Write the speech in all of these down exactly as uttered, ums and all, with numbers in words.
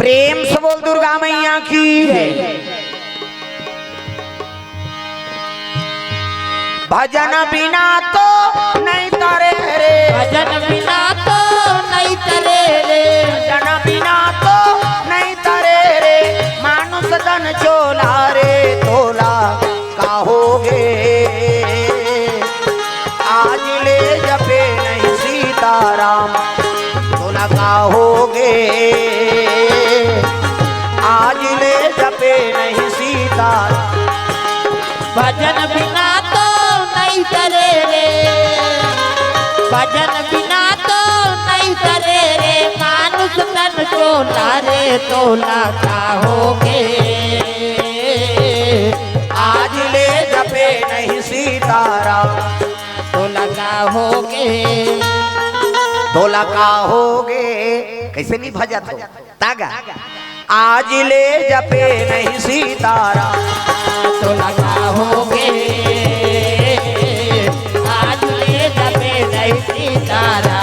प्रेम से बोल दुर्गा मैया की। भजन बिना तो नहीं तरे रे। भजन बिना तो नहीं तरे रे। भजन बिना तो नहीं तरे रे। मानुष तन चोला रे तोला का होगे। आज ले जपे नहीं सीताराम, तोला का होगे। आज ले जपे नहीं सीताराम। भजन बिना तो नहीं तरे रे। भजन बिना तो नहीं तरे रे। मानुष तन चोला रे तोला का होगे। आज ले जपे नहीं सीताराम, तोला का होगे। तोला का होगे। कैसे नहीं भजत हो? तागा। आज ले जपे नहीं सीताराम, तोला का होगे। आज ले जपे नहीं सीताराम।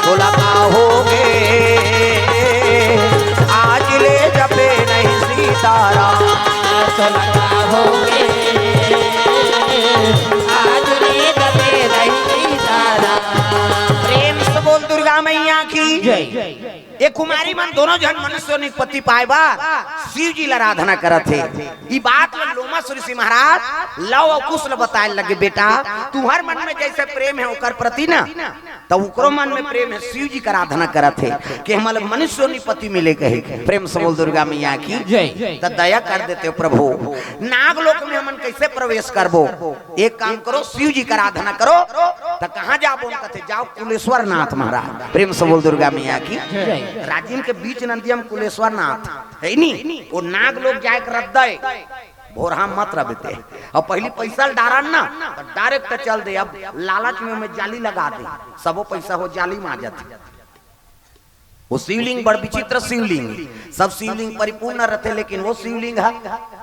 तोला का होगे। आज ले जपे नहीं सीताराम, तोला का होगे। आज ले जपे नहीं सीताराम। प्रेम से बोल दुर्गा मैया की जय। ये कुमारी मन दोनों झन मनुष्य योनि के पति पाए बर शिव जी ला आराधना करत हे। ई बात ल लोमस ऋषि महाराज लव अउ कुश ल बताए लगे, बेटा, तुम्हर मन में जैसे प्रेम है ओकर प्रति ना, त ओकरो मन में प्रेम है, शिव जी के आराधना करत हे कि हमला मनुष्य योनि पति मिले कहे। प्रेम से बोल दुर्गा मैया की जय। त दया कर देते हो प्रभु, नाग लोक में हमन कैसे प्रवेश करबो? एक काम करो, शिव जी के आराधना करो। त कहाँ जाबो? कथे जाओ कुलेश्वर नाथ महाराज। प्रेम से बोल दुर्गा मैया की जय। राजिम के बीच नंदिया म कुलेश्वर नाथ है नी, वो नाग लोक जाए के रद्दा हे। भोरहा मत रह बेटे। अउ पहली पैसा ल डारन ना, त direct चल दे। अब लालच में मैं जाली लगा दे, सबो पैसा हो जाली में आ जाथे। वो शिवलिंग बड़ विचित्र शिवलिंग, सब शिवलिंग परिपूर्ण रहते, लेकिन वो शिवलिंग है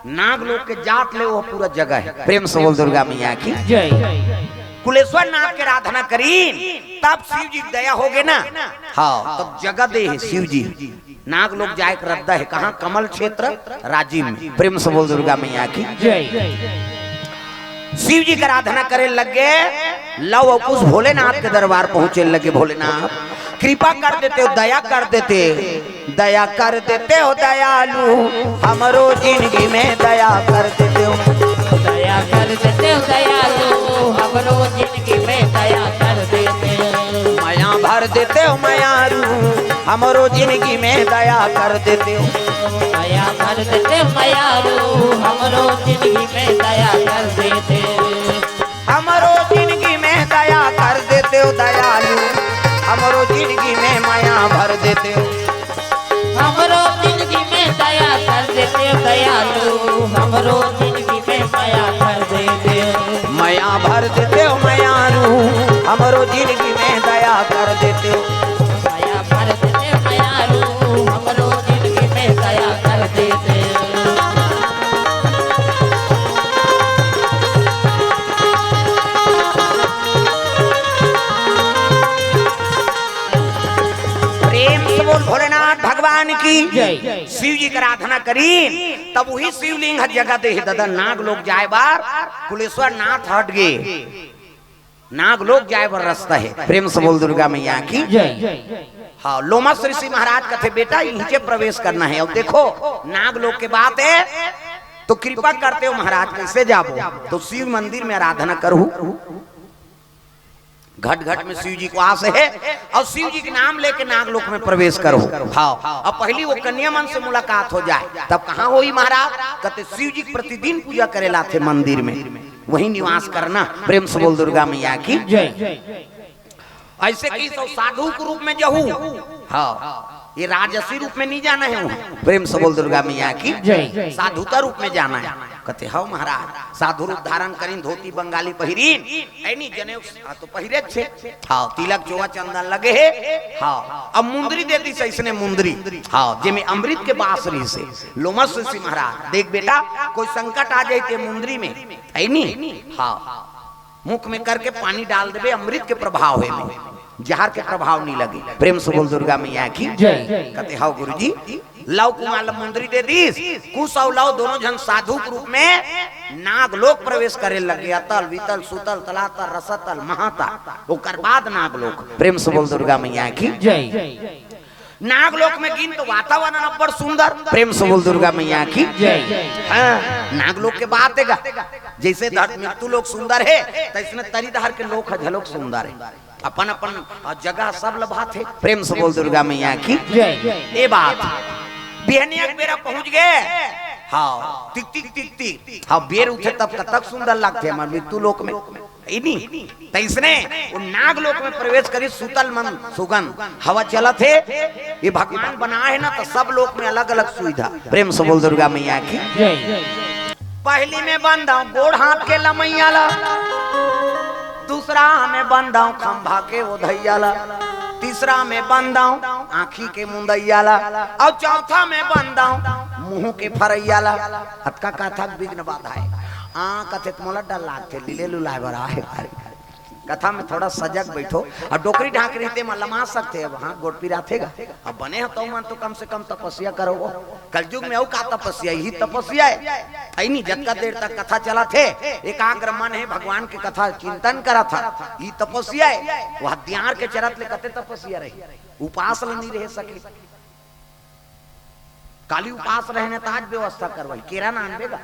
नाग लोक के जात ले वो पूरा जगह है। प्रेम से बोल दुर्गा मैया की जय। कुलेश्वर नाथ के आराधना करीन, तब शिव जी के दया होगे ना। हाँ, तब जगह दे है शिव जी। नाग लोक जाए के रद्दा है, कहाँ? कमल क्षेत्र राजिम में। प्रेम से बोल दुर्गा मैया की जय। शिव जी के आराधना करे लगे, लव अउ कुश भोलेनाथ के दरबार पहुंचे लगे। भोलेनाथ कृपा कर देते हो, दया कर देते, दया कर देते हो दयालु, हमरो जिंदगी में दया कर देते हो। दया कर देते हो दयालु, हमरो जिंदगी में दया कर देते हो। मया भर देते हो मयारू, हमरो जिंदगी में दया कर देते हो। मया भर देते हो मयारू, हमरो जिंदगी में दया कर देते हो। हमरो जिंदगी में दया कर देते हो दयालु, हमरो जिंदगी में मया भर देते हो। हमरो जिंदगी में दया कर देते हो दयालु, हमरो जिंदगी में मया भर देते हो। मया भर देते हो मयारू, हमरो जिंदगी में दया कर देते हो। मया भर देते हो मयारू, हमरो जिंदगी में दया कर देते हो। प्रेम से बोल भोलेनाथ भगवान की जय। शिव जी के आराधना करीन, तब वही शिवलिंग ह जगह दे हे दादा, नाग लोक जाए बर कुलेश्वर नाथ हट गे, नाग लोक जाए बर रास्ता है। प्रेम से बोल दुर्गा मैया की जय। हाँ, लोमस ऋषि महाराज कथे, बेटा, इहिंचे प्रवेश करना है। अब देखो, नाग लोक के बात है, तो कृपा करते हो महाराज, कैसे जाबो? तो शिव मंदिर में आराधना करू, घट घट में शिव जी के वास है, अउ शिव जी के नाम लेके नाग लोक में प्रवेश करो। हाँ, अब पहली वो कन्या मन से मुलाकात हो जाए, तब कहाँ होई महाराज? कथे शिव जी के प्रतिदिन पूजा करे लाथे मंदिर में, वहीं निवास करना। प्रेम से बोल दुर्गा मैया की जय। ऐसे कि सब साधु के रूप में जहू। हाँ, ये राजसी रूप में नहीं जाना है वहाँ। प्रेम से बोल दुर्गा मैया की जय। साधुता रूप में जाना है। कहते, "हव महाराज, साधु रूप धारण करिन, धोती बंगाली पहिरिन, ऐ नहीं जनेऊ, हाँ, तो पहिरे छे, हाँ, तिलक चोवा चंदन लगे हे, हाँ, अब मुंदरी दे दिस, इसने मुंदरी, हाँ, जेमे अमृत के बास रहिसे, लोमस ऋषि महाराज, देख बेटा, कोई संकट आ जाए ते मुंदरी में, ऐ नहीं, हाँ, मुख में करके पानी डाल देबे, अमृत के प्रभाव हे में, जहर के प्रभाव नहीं लगे।" प्रेम से बोल दुर्गा मैया की जय। कहते, "हव गुरुजी।" लव कुमार ल मुंदरी दे दिस, कुश अउ लव दोनों झन साधु के रूप में नाग लोक प्रवेश करे लगे। अतल, वितल, सुतल, तलातल, रसतल, महातल, ओकर बाद नाग लोक। प्रेम से बोल दुर्गा मैया की जय। नाग लोक में गिन तो वातावरण अब्बड़ सुंदर। प्रेम से बोल दुर्गा मैया की जय। हाँ, नाग लोक के बात हे गा। जैसे धर-, मृत्यु लोक सुंदर हे, तैसने तरी डहर के लोक ह घलोक सुंदर हे। अपन अपन जगह सब ल भाथे। प्रेम से बोल दुर्गा मैया की जय। ये बात बिहनिया के बेरा पहुंच गए। हाँ, टिक टिक टिक टिक। हाँ, बेर उठे तब कतक सुंदर लगथे हमर मृत्यु लोक में। इनी तैसने वो नाग लोक में प्रवेश करी, सुतल मन सुगंध हवा चलत हे। ये भगवान बनाए हे ना, तो सब लोक में अलग अलग सुविधा। प्रेम से बोल दुर्गा मैया की जय। पहली में बंदाऊं गोड़ हाथ के लमैया ला, दूसरा में बंदाऊं खंभा के ओधैया ला, तीसरा में बंदाऊं आंखी के मुंदैया ला, अउ चौथा में बंदाऊं मुंह के फरैया ला। अतका कथा विघ्न बाधा हे। आ कथे त मोला डर लागथे, लीले लुलाए बर आहे भारी। कथा में थोड़ा सजग बैठो। अब डोकरी ढांक रहिते म लमा सकथे, अब हाथ गोड़ पिराथे गा। अब बने हो तो मन तो कम से कम तपस्या करो। वो कलयुग में अउ का तपस्या, यही तपस्या हे। ऐ नहीं, जतका देर तक कथा चलत हे, एकाग्र मन हे, भगवान के कथा चिंतन करत हे, ई तपस्या हे। वह दियार के चरत ले कते तपस्या रही, उपास ल नहीं रह सके। काली उपास रहने त आज व्यवस्था करवाई, केरा ना आनबे गा।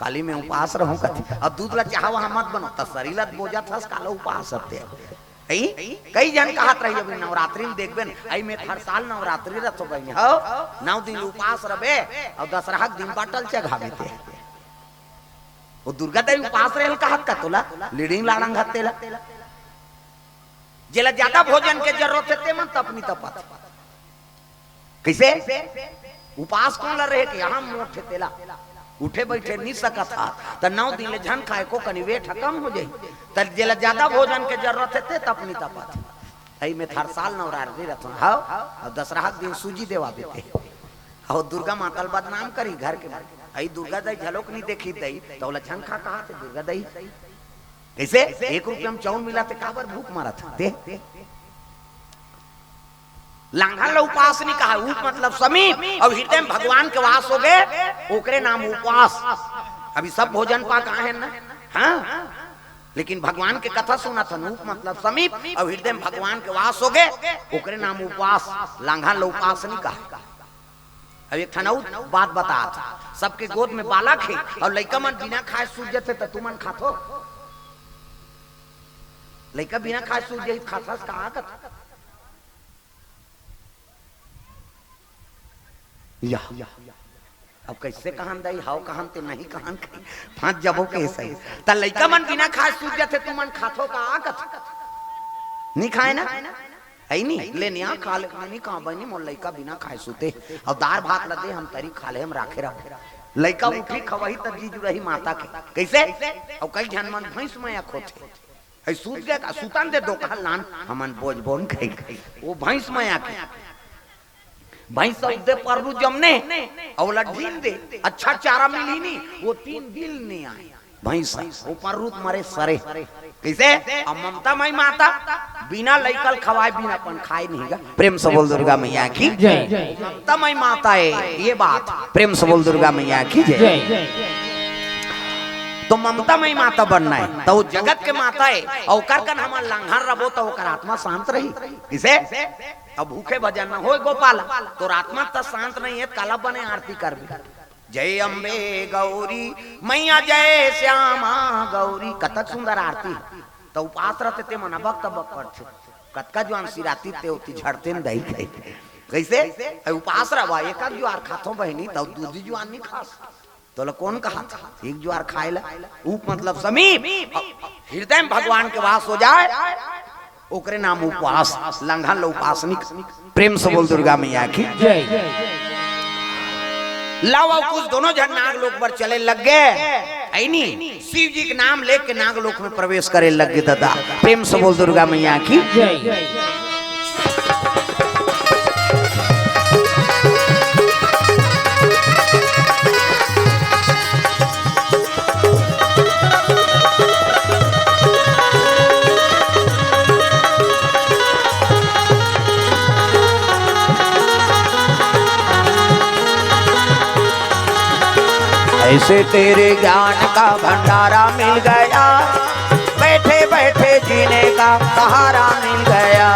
काली मैं उपास रहूं कथे, अब दूध ला चाहा वहां मत बनो, त शरीर ला बोजत हस, काला उपास हते। ऐ, कई झन कहत रही, अभी नवरात्रि में देखबे न, ऐ मैं हर साल नवरात्रि रथो बहिनी, हव, नौ दिन उपास रबे, अउ दसरहा के दिन बाटल चघाबे ते। वो दुर्गा देवी उपास रहल कहत का तोला, लीडिंग लाड़ंग हत्ते ला। जेला ज्यादा भोजन के जरूरत हे, ते मन तपनी तपत। कैसे? उपास कौन ला रहे के? यहाँ मोठे तेला। उठे बैठे नहीं सकत हा, त नौ दिन ले झन खाए को कनी वेट कम हो जाई। त जेला ज्यादा भोजन के जरूरत हे, ते तपनी तपत। ऐ मैं हर साल नवरात्रि रथों, हव, अउ दसरहा के दिन सूजी देवा देते। अउ दुर्गा माता ल बदनाम करी घर के। ऐ दुर्गा दाई झलोक नहीं देखी दाई, त ओला झन खा कहा थे दुर्गा दाई। कैसे? एक रुपया में चाउर मिला थे, काबर भूख मारा था? दे। लांघन ल उपास नहीं कहा, उप मतलब समीप, अउ हृदय में भगवान के वास हो गए, ओकरे नाम उपास। अभी सब भोजन पा कहा है ना? हाँ, लेकिन भगवान के कथा सुनत हन, उप मतलब समीप, अउ हृदय में भगवान के वास हो गए, ओकरे नाम उपास। लांघन ल उपास नहीं कहा। अब एक ठन अउ बात बतात, सबके गोद में बालक हे अउ लइका मन बिना खाए सूत जथे, त तुमन खाथो? लइका बिना खाए सूत जही, खाथस कहा कत? या, अब कैसे कहन दाई, हव कहन ते नहीं कहन कही, फंस जबो के सही। त लइका मन बिना खाए सूत जथे, तुमन खाथो का कत? नहीं खाए ना? ऐ नहीं, ले निया खा ले, नहीं कहा बहिनी, मोर लइका बिना खाए सूते, अउ दार भात ल दे, हम तरी खा ले, हम राखे रहो। लइका उठी खवही त जीजू रही माता के। कैसे? अउ कई झन मन भैंस मया खोथे। ऐ सूत गए का? सुतन दे दो, कहा लान, हमन बोझ बोन खाई। वो भैंस मया के। भैंस उदे पर्रू जमने, अउ ओला ढील दे, अच्छा चारा मिलही नहीं, वो तीन दिन नहीं आए। भैंस, वो पर्रू त मरे सरे। कैसे? अब ममता मई माता, बिना लइका ल खवाए, बिना अपन खाए नहीं गा। प्रेम से बोल दुर्गा मैया की जय। ममता मई माता हे, ये बात। प्रेम से बोल दुर्गा मैया की जय। जय। तो ममता मई माता बनना हे, त वो जगत के माता हे, अउ ओकर कन हमन लांघन रबो, त ओकर आत्मा शांत रही। किसे? अब भूखे भजन न होय गोपाल, तोर आत्मा त शांत नहीं हे, काला बने आरती करबे। जय अम्बे गौरी मैया, जय श्यामा गौरी, कतक सुंदर आरती हे। त उपास रहते ते मन अबक तबक करथे। कतका जुआन सिराती ते ओती झड़ते न दही खाई। कैसे? अरे उपास रहा, एक आध जुआर खाथो बहिनी, त दूधी जुआन नहीं खास। तोला कौन कहा था? एक जुआर खाए ला। उप मतलब समीप। हृदय में भगवान के वास हो जाए। ओकरे नाम उपवास, लंघन ल उपासनिक। प्रेम से बोल दुर्गा मैया की। जय। लव अउ कुश दोनों झन नाग लोक बर चले लग गे। ऐनी शिव जी के नाम लेके नाग लोक में प्रवेश करे लग गे दादा। प्रेम से बोल दुर्गा मैया की। जय। ऐसे तेरे ज्ञान का भंडारा मिल गया, बैठे बैठे जीने का सहारा मिल गया।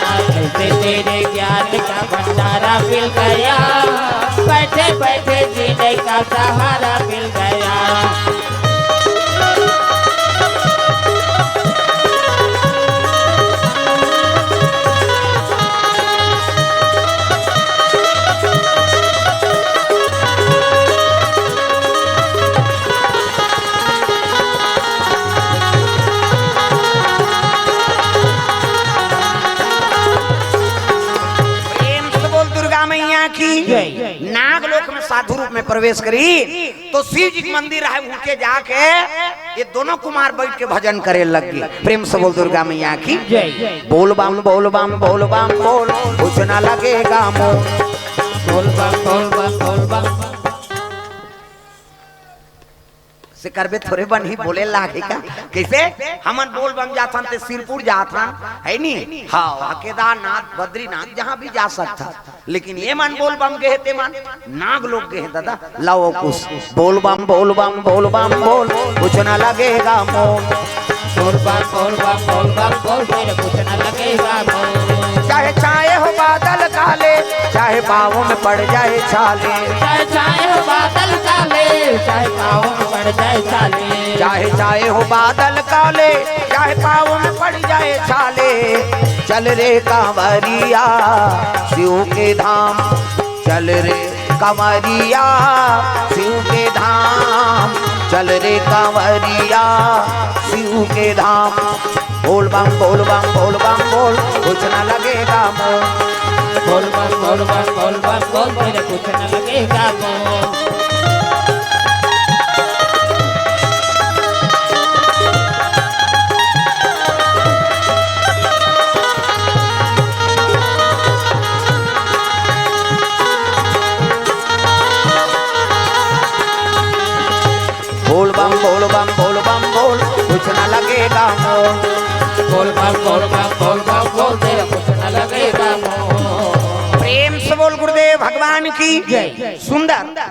ऐसे तेरे ज्ञान का भंडारा मिल गया, बैठे बैठे जीने का सहारा मिल गया। प्रेम से बोल दुर्गा मैया की। जय। नाग लोक में साधु रूप में प्रवेश करी तो शिव जी के मंदिर है, उनके जाके ये दोनों कुमार बैठ के भजन करे लग गे। प्रेम से बोल दुर्गा मैया की। जय। बोल बम बोल बम बोल बम बोल, कुछ ना लगेगा मोल। बोल बम बोल बम बोल बम। से करबे थोरे बनही, बोले लागे का? कैसे? हमन बोल बम जाथन ते सिरपुर जाथन, है नी? हाँ, केदारनाथ, बद्रीनाथ, जहाँ भी जा सकथन। लेकिन ये मन बोल बम गे हे, ते मन नाग लोक गे हे दादा। लव अउ कुश। बोल बम बोल बम बोल बम बोल, कुछ ना लगेगा मोल। बोल बम बोल बम बोल बम बोल, तेरे कुछ ना लगेगा मोल। चाहे छाए हो बादल काले, चाहे पाँव में पड़ जाए छाले। चाहे छाए हो बादल काले, चाहे पाँव में पड़ जाए छाले। चाहे छाए हो बादल काले, चाहे पाँव में पड़ जाए छाले। चल रे कांवरिया शिव के धाम, चल रे कांवरिया शिव के धाम, चल रे कांवरिया शिव के धाम। बोल बम बोल बम बोल बम बोल, कुछ ना लगेगा मोल। बोल बम बोल बम बोल बम बोल, तेरे कुछ ना लगेगा मोल। बोल बम बोल बम बोल बम बोल, कुछ ना लगेगा मोल। बोल बम बोल बम बोल बम बोल, तेरा कुछ ना लगेगा मोल। प्रेम से बोल गुरुदेव भगवान की। जय। सुंदर।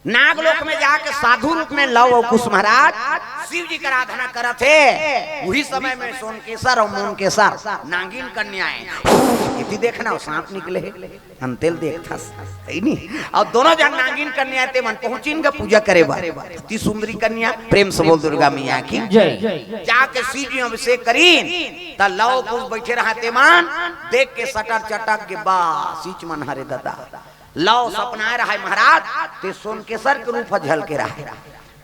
नागलोक में जाके साधु रूप में लव अउ कुश महाराज शिव जी के आराधना करत हे। उही समय में सोनकेसर अउ मोनकेसर नागिन कन्याएं, इति देखना, सांप निकले हे, अंतेल देखथस, हे नी? अउ दोनों झन नागिन कन्याएं ते मन पहुंचिन गा पूजा करे बर। अति सुंदरी कन्या, प्रेम से बोल दुर्गा मैया की। जय। जाके शिव जी अभिषेक करिन, त लव कुश बैठे रहा ते मन देख के सटर चटक के, बा, सिच मन हरे ददा। लव सपनाए रहय महाराज, ते सोनकेसर के रूप ह झलके रहय।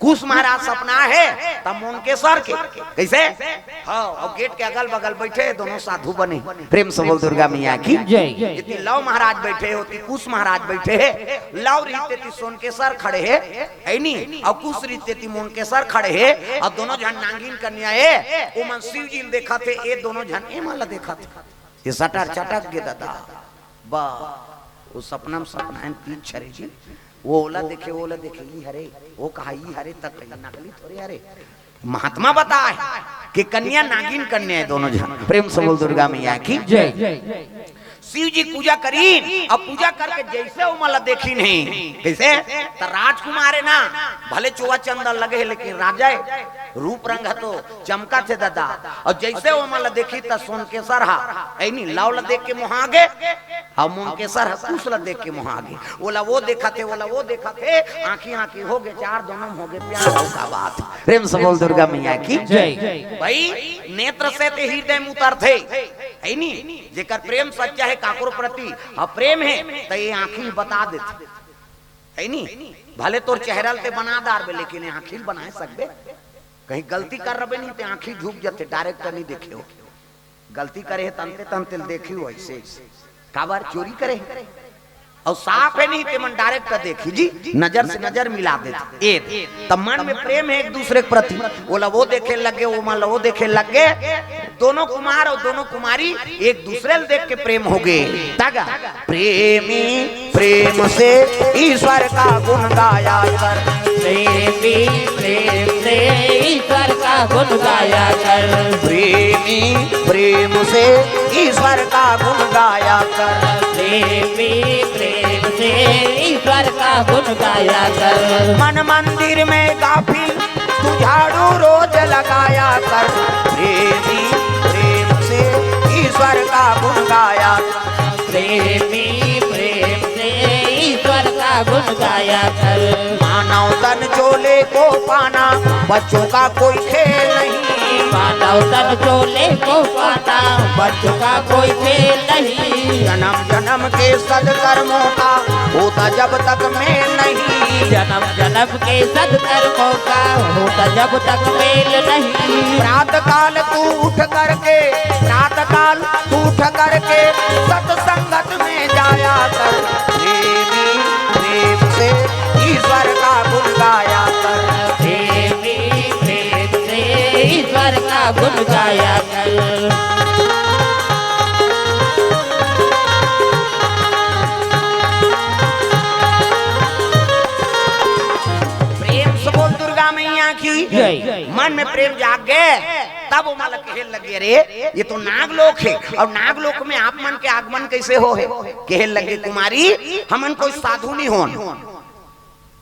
कुश महाराज सपनाए हे, त मोनकेसर के। कइसे? हाँ, अउ गेट के अगल बगल बइठे हे दोनों साधु बने। प्रेम से बोल दुर्गा मैया की। जय। एती लव महाराज बइठे हे, ओती कुश महाराज बइठे हे। लव रहिते ती सोनकेसर खड़े हे, हे नी? अउ कुश रहिते ती मोनकेसर खड़े हे, अउ दोनों झन नागिन कन्या हे, ओमन शिव जी ल देखत हे, ए दोनों झन एमन ल देखत हे। ये सटर चटक गे ददा। बा, वो सपना में सपनाएन तीन छरे जी। वो ओला देखे, वो ओला देखे, ई हरे, वो कहा, ई हरे, तक नकली थोरे हरे। महात्मा बताए कि कन्या नागिन कन्या हे दोनों झन। प्रेम से बोल दुर्गा मैया की। जय। शिव जी पूजा करीन, अब पूजा करके जइसे ओमन ला देखिन हे, कइसे? त राजकुमार हे ना, भले चोवा चंदन लगे हे, लेकिन राजा हे, रूप रंग ह तो चमकत हे ददा। अउ जइसे ओमन ला देखी त सोनकेसर ह, ऐनी लव ला देख के मोहा गे, अउ मोनकेसर ह कुश ला देख के मोहा गे। ओला वो देखत हे, ओला वो देखत हे, आंखी आंखी हो गे, चार दोनों में हो गे प्यार, हो का बात। प्रेम से बोल दुर्गा मैया की। जय। भाई, नेत्र से ते हृदय में उतरथे, ऐनी? जेकर प्रेम सच्चा हे काकरो प्रति, हाँ, प्रेम हे, त ये आंखी बता देथे, ऐनी? भले तोर चेहरा ल ते बना डारबे, लेकिन ये आंखी ल बनाए सकबे? कहीं गलती कर रबे नहीं, ते आंखी झुक जथे, डायरेक्ट नहीं देखे हो। गलती करे हे तंते तंते ल देखी हो ऐसे ऐसे। काबर चोरी करे हे? अउ साफ हे नहीं ते मन डायरेक्ट कर देखी जी, नजर से नजर मिला देथे। ए, तब मन में प्रेम हे एक दूसरे के प्रति, ओला वो देखे लगे, वो मन ला वो देखे लगे। दोनों कुमार अउ दोनों कुमारी एक दूसरे ल देख के प्रेम हो गे। तगा प्रेमी प्रेम से ईश्वर का गुण गाया कर। प्रेमी प्रेम से ईश्वर का गुण गाया कर। प्रेमी प्रेम से ईश्वर का गुण गाया कर। प्रेमी प्रेम से ईश्वर का गुण गाया कर। मन मंदिर में गाफिल तू झाड़ू रोज लगाया कर। प्रेमी प्रेम से ईश्वर का गुण गाया कर। प्रेमी प्रेम से ईश्वर का गुण गाया कर। मानव तन चोले को पाना बच्चों का कोई खेल नहीं। मानव तन चोले को पाना बच्चों का कोई खेल नहीं। जन्म जन्म के सदकर्मों का होता जब तक मेल नहीं। जन्म जन्म के सदकर्मों का होता जब तक मेल नहीं। प्रातः काल तू उठ करके, प्रातः काल तू उठ करके सत्संगत में जाया कर। प्रेमी प्रेम से ईश्वर का गुण गाया कर। प्रेमी प्रेम से ईश्वर का गुण गाया कर। प्रेम से बोल दुर्गा मैया की। जय। मन में प्रेम जाग गे, तब वो मन ल कहे लगे, "अरे, ये तो नागलोक हे, अउ नागलोक में आप मन के आगमन कैसे हो हे?" कहे लगे, "कुमारी, हमन कोई साधु नहीं होन।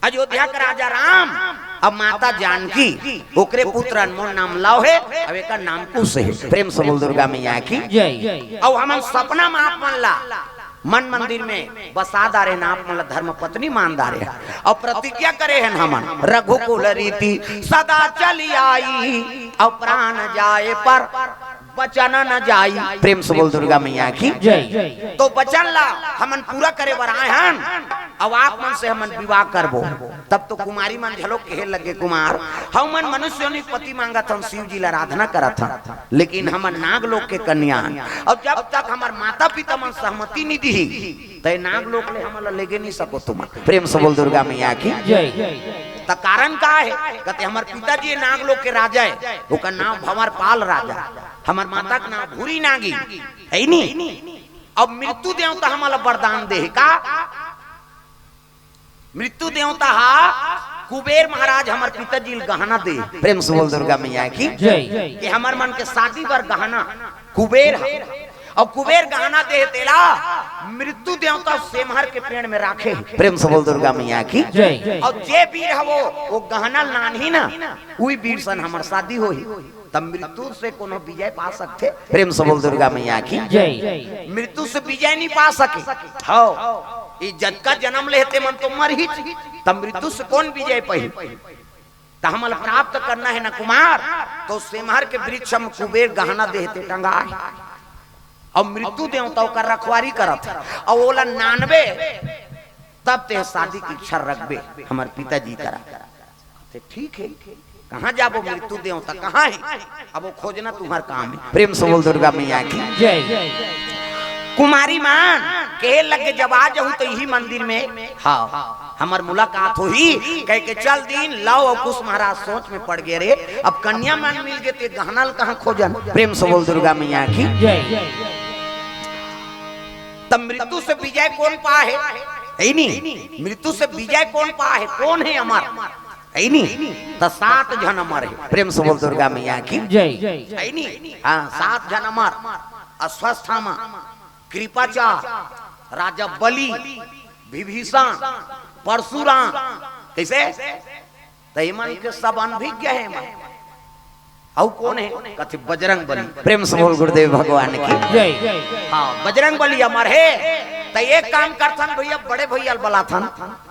अयोध्या के राजा राम अउ माता जानकी, ओकरे पुत्र अनमोल नाम लव हे, अउ एकर नाम कुश हे।" प्रेम से बोल दुर्गा मैया की। जय। अउ हमन सपना में आप मन ला मन मंदिर में बसा डारे हन, आप मन ला धर्म पत्नी मान डारे हन, अउ प्रतिज्ञा करे हन हमन, "रघुकुल रीति सदा चली आई, अउ प्राण जाए पर वचन न जाई।" प्रेम से बोल दुर्गा मैया की। जय। तो वचन ला हमन पूरा करे बर आए हन, अउ आप मन से हमन विवाह करबो। तब तो कुमारी मन घलो कहे लगे, "कुमार, हमन मनुष्य योनि पति मांगत हन, शिव जी ला आराधना करत हन, लेकिन हमन नागलोक के कन्या हन, अउ जब तक हमर माता पिता मन सहमति नहीं दिही, तय नागलोक ले हमन ला लेगे नहीं सको तुमन।" प्रेम से बोल दुर्गा मैया की। जय। त कारण का हे? कहते, "हमर पिताजी नागलोक के राजा हे, ओकर नाम भंवर पाल राजा, हमर माता के नाम भूरी नागी हे नी। अब मृत्यु देवता हमन ला वरदान दे हे का?" मृत्यु देवता हा कुबेर महाराज हमर पिताजी ल गहना दे। प्रेम से बोल दुर्गा मैया की। जय। कि हमर मन के शादी बर गहना कुबेर हा, अउ कुबेर गहना दे तेला मृत्यु देवता सेमहर के पेड़ में राखे। प्रेम से बोल दुर्गा मैया की। जय। अउ जे वीर हवो वो गहना लानही ना, उही वीर सन हमर शादी होही। तब मृत्यु से कोनो विजय पा सकथे? प्रेम से बोल दुर्गा मैया की। जय। मृत्यु से विजय नहीं पा सके। हव, ये जतका जन्म लेहे ते मन तो मरही, तब मृत्यु से कौन विजय पाही? त हमन ला प्राप्त करना हे ना कुमार, तो सेमहर के वृक्ष म कुबेर गहना दे हे ते टंगाए हे। अउ मृत्यु देवता ओकर रखवारी करत हे, अउ ओला नानबे, तब ते शादी के इच्छा रखबे हमर पिताजी करा। ते ठीक हे, कहाँ जाबो मृत्यु देवता, कहाँ हे? अब वो खोजना तुम्हर काम हे। प्रेम से बोल दुर्गा मैया की। जय। कुमारी मन कहे लगे, "जब आ जाहू तो इही मंदिर में, हाँ, हमर मुलाकात होही," कह के चल दिन। लव अउ कुश महाराज सोच में पड़ गे, "रे, अब कन्या मन मिल गे ते गहना ल कहाँ खोजन?" प्रेम से बोल दुर्गा मैया की। जय। तब मृत्यु से विजय कौन पाहे? हे नी? मृत्यु से विजय कौन पाहे? कौन हे अमर? हे नी? त सात झन अमर हे। प्रेम से बोल दुर्गा मैया की। जय। हे नी? हाँ, सात झन अमर। अश्वत्थामा, कृपाचार, राजा बलि, विभीषण, परशुराम। कैसे? त एमन के सब अनभिज्ञ हे एमन। अउ कौन हे? कथे बजरंग बली। प्रेम से बोल गुरुदेव भगवान की। जय। हाँ, बजरंग बली अमर हे। त एक काम करथन भैया, बड़े भैया ल बलाथन,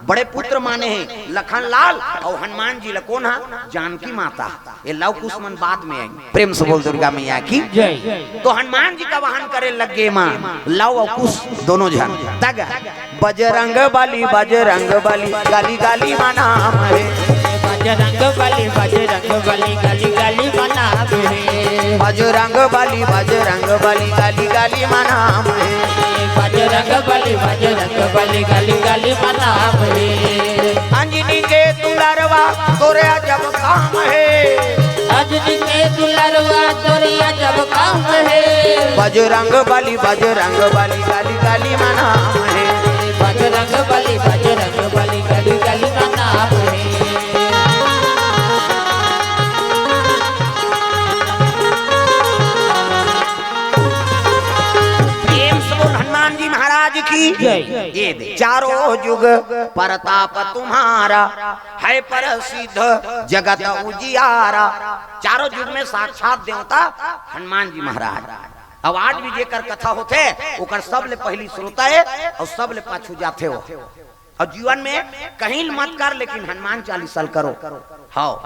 बड़े पुत्र माने हे लखन लाल अउ हनुमान जी ल। कौन हा? जानकी माता। ये लव कुश मन बाद में आही। प्रेम से बोल दुर्गा मैया की। जय। तो हनुमान जी का वाहन करे लग गे माँ, लव अउ कुश दोनों झन। तग बजरंग बली, बजरंग बली, गाली गाली मा नाम हे। बजरंग बली, बजरंग बली, गली गली मनाम हे। बजरंग बली, बजरंग बली, गली गली मनाम हे। बजरंग बली, बजरंग बली, गली गली मनाम हे। अंजनी के दुलरवा तोरे अजब काम हे। अंजनी के दुलरवा तोरे अजब काम हे। बजरंग बली, बजरंग बली, गली गली मनाम हे। बजरंग बली, बजरंग बली, गली गली मनाम हे। प्रेम से बोल हनुमान जी महाराज की जय। ये दे, चारों जुग परताप तुम्हारा, है प्रसिद्ध जगत उजियारा। चारों जुग में साक्षात देवता हनुमान जी महाराज। अब आज भी जेकर कथा होथे, ओकर सबले पहली श्रोता हे और सबले पाछू जाथे हो। और जीवन में कहीं मत कर, लेकिन हनुमान चालीसा ल करो। हाव,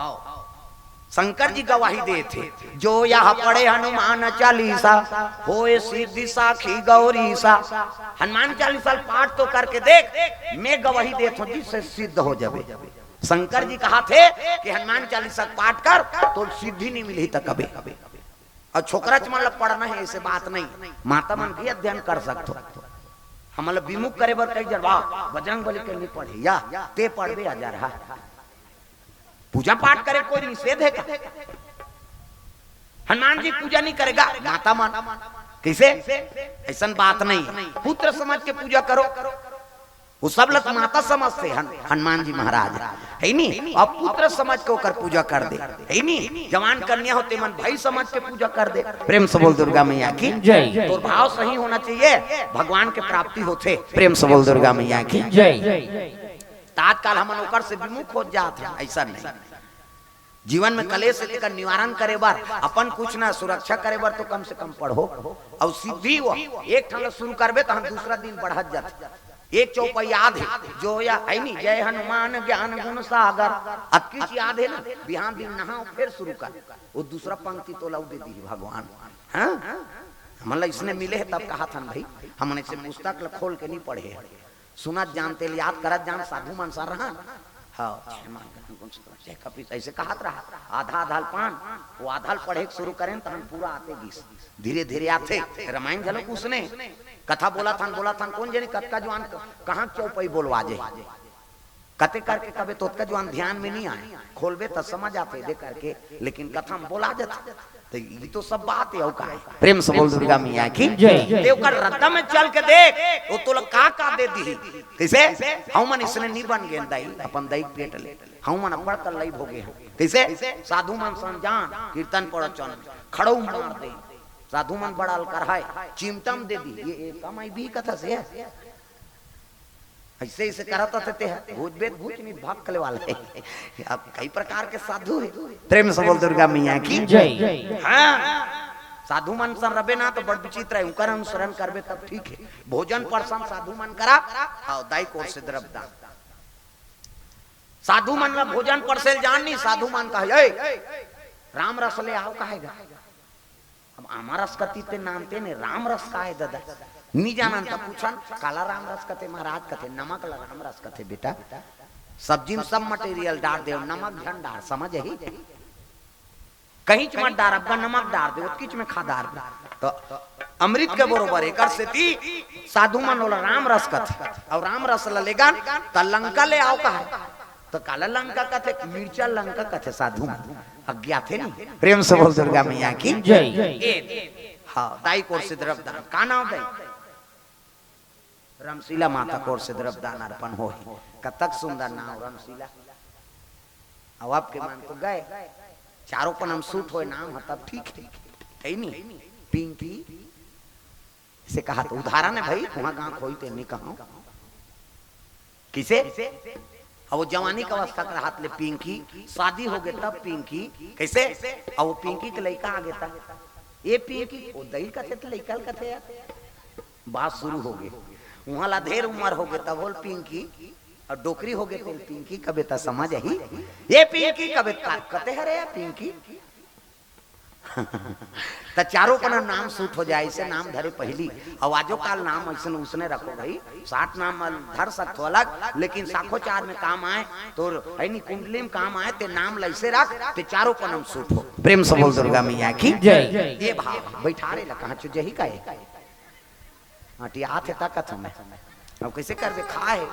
शंकर जी गवाही देथे, "जो यह पढ़े हनुमान चालीसा, होए सिद्धि साखी गौरीसा।" हनुमान चालीसा ल पाठ तो करके देख, मैं गवाही देथों जी, से सिद्ध हो जाबे। शंकर जी कहाथे कि हनुमान चालीसा के पाठ कर, तो सिद्धि नहीं मिलही त कबे। और छोकरा मन ला पढ़ना हे, ऐसे बात नहीं, माता मन भी अध्ययन कर सकथो। हमन ला विमुख करे बर कई जन, "वाह, बजरंग बली के नहीं पढ़े या, ते पढ़बे आ जा रहा।" पूजा पाठ करे कोई निषेध हे का? हनुमान जी पूजा नहीं करेगा माता मन, कैसे? ऐसन बात नहीं, पुत्र समझ के पूजा करो। वो सब ला तो माता समझथे हन-, हनुमान जी महाराज, हे नी? अब पुत्र समझ के ओकर पूजा कर दे, हे नी? जवान कन्या हो तेमन भाई समझ के पूजा कर दे। प्रेम से बोल दुर्गा मैया की जय। तोर भाव सही होना चाहिए, भगवान के प्राप्ति होथे। प्रेम से बोल दुर्गा मैया की जय। त आजकल हमन ओकर से विमुख हो जात हन, ऐसा नहीं। जीवन में कलेश, एकर निवारण करे बर, अपन कुछ ना, सुरक्षा करे बर तो कम से कम पढ़ो। और सिद्धि हो, एक ठन ला शुरू करबे त हम दूसरा दिन बढ़त जाथे। एक चौपाई याद हे, जो या, हे नी, "जय हनुमान ज्ञान गुण सागर।" अब किछ याद हे ना, बिहान दिन नहाओ, फिर शुरू कर। वो दूसरा पंक्ति तोला दे दी भगवान। हाँ, हमन ला इसने मिले हे तब कहाथन भाई, हमन ऐसे पुस्तक ला खोल के नहीं पढ़े। सुनत जान, तेल याद करत जान, साधु मन सन रहन। हाँ, जय कपीस, ऐसे कहत रहा। आधा आधा ल पान, वो आधा ल पढ़े के शुरू करेन, तहन पूरा आते गिस। धीरे धीरे आथे। रामायण घलो उसने, कथा बोलत हन, बोलत हन, कोन जनी कतका जुआन क-, कहाँ चौपाई बोलवा जे। कते करके कबे तोतका जुआन ध्यान में नहीं आए, खोलबे त समझ आथे दे करके, लेकिन कथा में बोला जाथे। तो ये तो सब बात हे, अउ का हे? प्रेम से बोल दुर्गा मैया की जय। ते ओकर रद्दा में चल के देख, वो तोला का का दे दी। कैसे? "हमन इसने नहीं बन गेन दाई, अपन दाई के पेट ले। हमन अब्बड़ कर लई भोगे हन।" कैसे? साधु मन सन जान, कीर्तन प्रवचन, खड़ऊ मार दे। साधु मन बड़ा अलकर है, चिमटा म दे दी। ये, ये कमाई भी कथा से हे। ऐसे, ऐसे करत थे ते, भूत बेत भूत नहीं भाग कले वाला हे। अब कई प्रकार के साधु हे। प्रेम से बोल दुर्गा मैया की जय। हाँ, साधु मन सन रबे ना तो बड़ विचित्र हे, उनकर अनुसरण करबे तब ठीक हे। भोजन परसन साधु मन करा, अउ दाई कोर से द्रव्य दान। साधु मन ला भोजन परसेल जान नहीं, साधु मन कहे, "ए, राम रस ले आओ," कहेगा। अब आमा रस कथे ते नानते ने, राम रस का हे ददा? नी जानन त पूछन, काला राम रस कथे महाराज? कथे, "नमक ला राम रस कथे बेटा। सब्जी में सब material डार दे, नमक झन डार, समझ ही? कहीं च मत डार, अब्बा नमक डार दे, ओतकीच में खा डार दे।" तो अमृत के बरोबर, एकर सेती साधु मन ओला राम रस कथे, अउ राम रस ला लेगन त लंका ले आओ कहे। तो काला लंका कथे, मिर्चा लंका कथे साधु मन। अज्ञात हे नहीं। प्रेम से बोल दुर्गा मैया की जय। ए, हाँ, दाई कोर से द्रव्य दान। का नाम दाई? रमशीला माता कोर से द्रव्य दान अर्पण होही। कतक सुंदर नाम रमशीला। अब आपके मन तो गए, चारों पन हम सूट होए नाम ह, तब ठीक हे। हे नहीं? पिंकी से कहा तो उदाहरण हे भाई, कुहाँ गाँव खोई ते नहीं कहा। किसे? अब वो जवानी का अवस्था के रहत ले पिंकी, शादी हो गए तब पिंकी। कैसे? अब वो पिंकी के लइका आ गए तब, "ए पिंकी," वो दई कथे त लइका ल कथे यार। बात शुरू हो गई। उहाँ ला ढेर उम्र हो गए तब होल पिंकी, अउ डोकरी हो गए तेल पिंकी कबे त समझ ही। "ए पिंकी," कबे त कते हरे यार पिंकी। त चारों पना नाम सूट हो जाए, ऐसे नाम धरे पहली। अउ आजो काल नाम ऐसन उसने रखो भाई, सात नाम अल-, धर सकथो अलग, लेकिन साखोचार में काम आए, तोर है नी कुंडली में काम आए, ते नाम ल ऐसे रख, ते चारों पना म सूट हो। प्रेम से बोल दुर्गा मैया की जय। ये भाव, बैठारे ला कहाँ चो जही का ये? हाँ, टियात हे, ताकत हमें। अब कैसे कर दे, खा हे।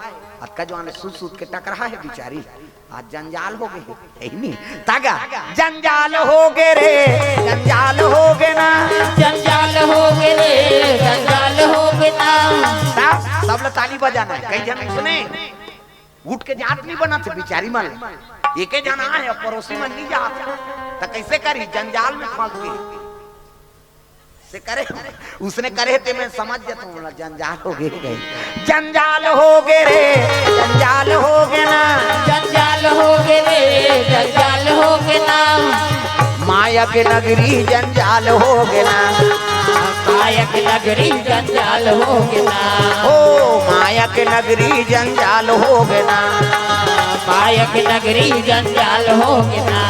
अतका जवान सूत सूत के टकरा हे बिचारी। आज जंजाल हो गए हे, यही नहीं। तागा, जंजाल हो गए रे, जंजाल हो गए ना। जंजाल हो गए रे, जंजाल हो गए ना। ता-, सब लोग ताली बजाना है। कई जन सुने, उठ के जात नहीं बना थे बिचारी मन। एके जना है, पड़ोसी मन नहीं जात। तो कैसे करी, जंजाल में फंस गई। से करे, उसने करे ते मैं समझ जाता हूँ, जंजाल हो गए, गए। जंजाल हो गए रे, जंजाल हो गए ना। जंजाल हो गए रे, जंजाल हो गए ना। माया के नगरी जंजाल हो गए ना। माया के नगरी जंजाल हो गए ना। ओ माया के नगरी जंजाल हो गए ना। माया के नगरी जंजाल हो गए ना।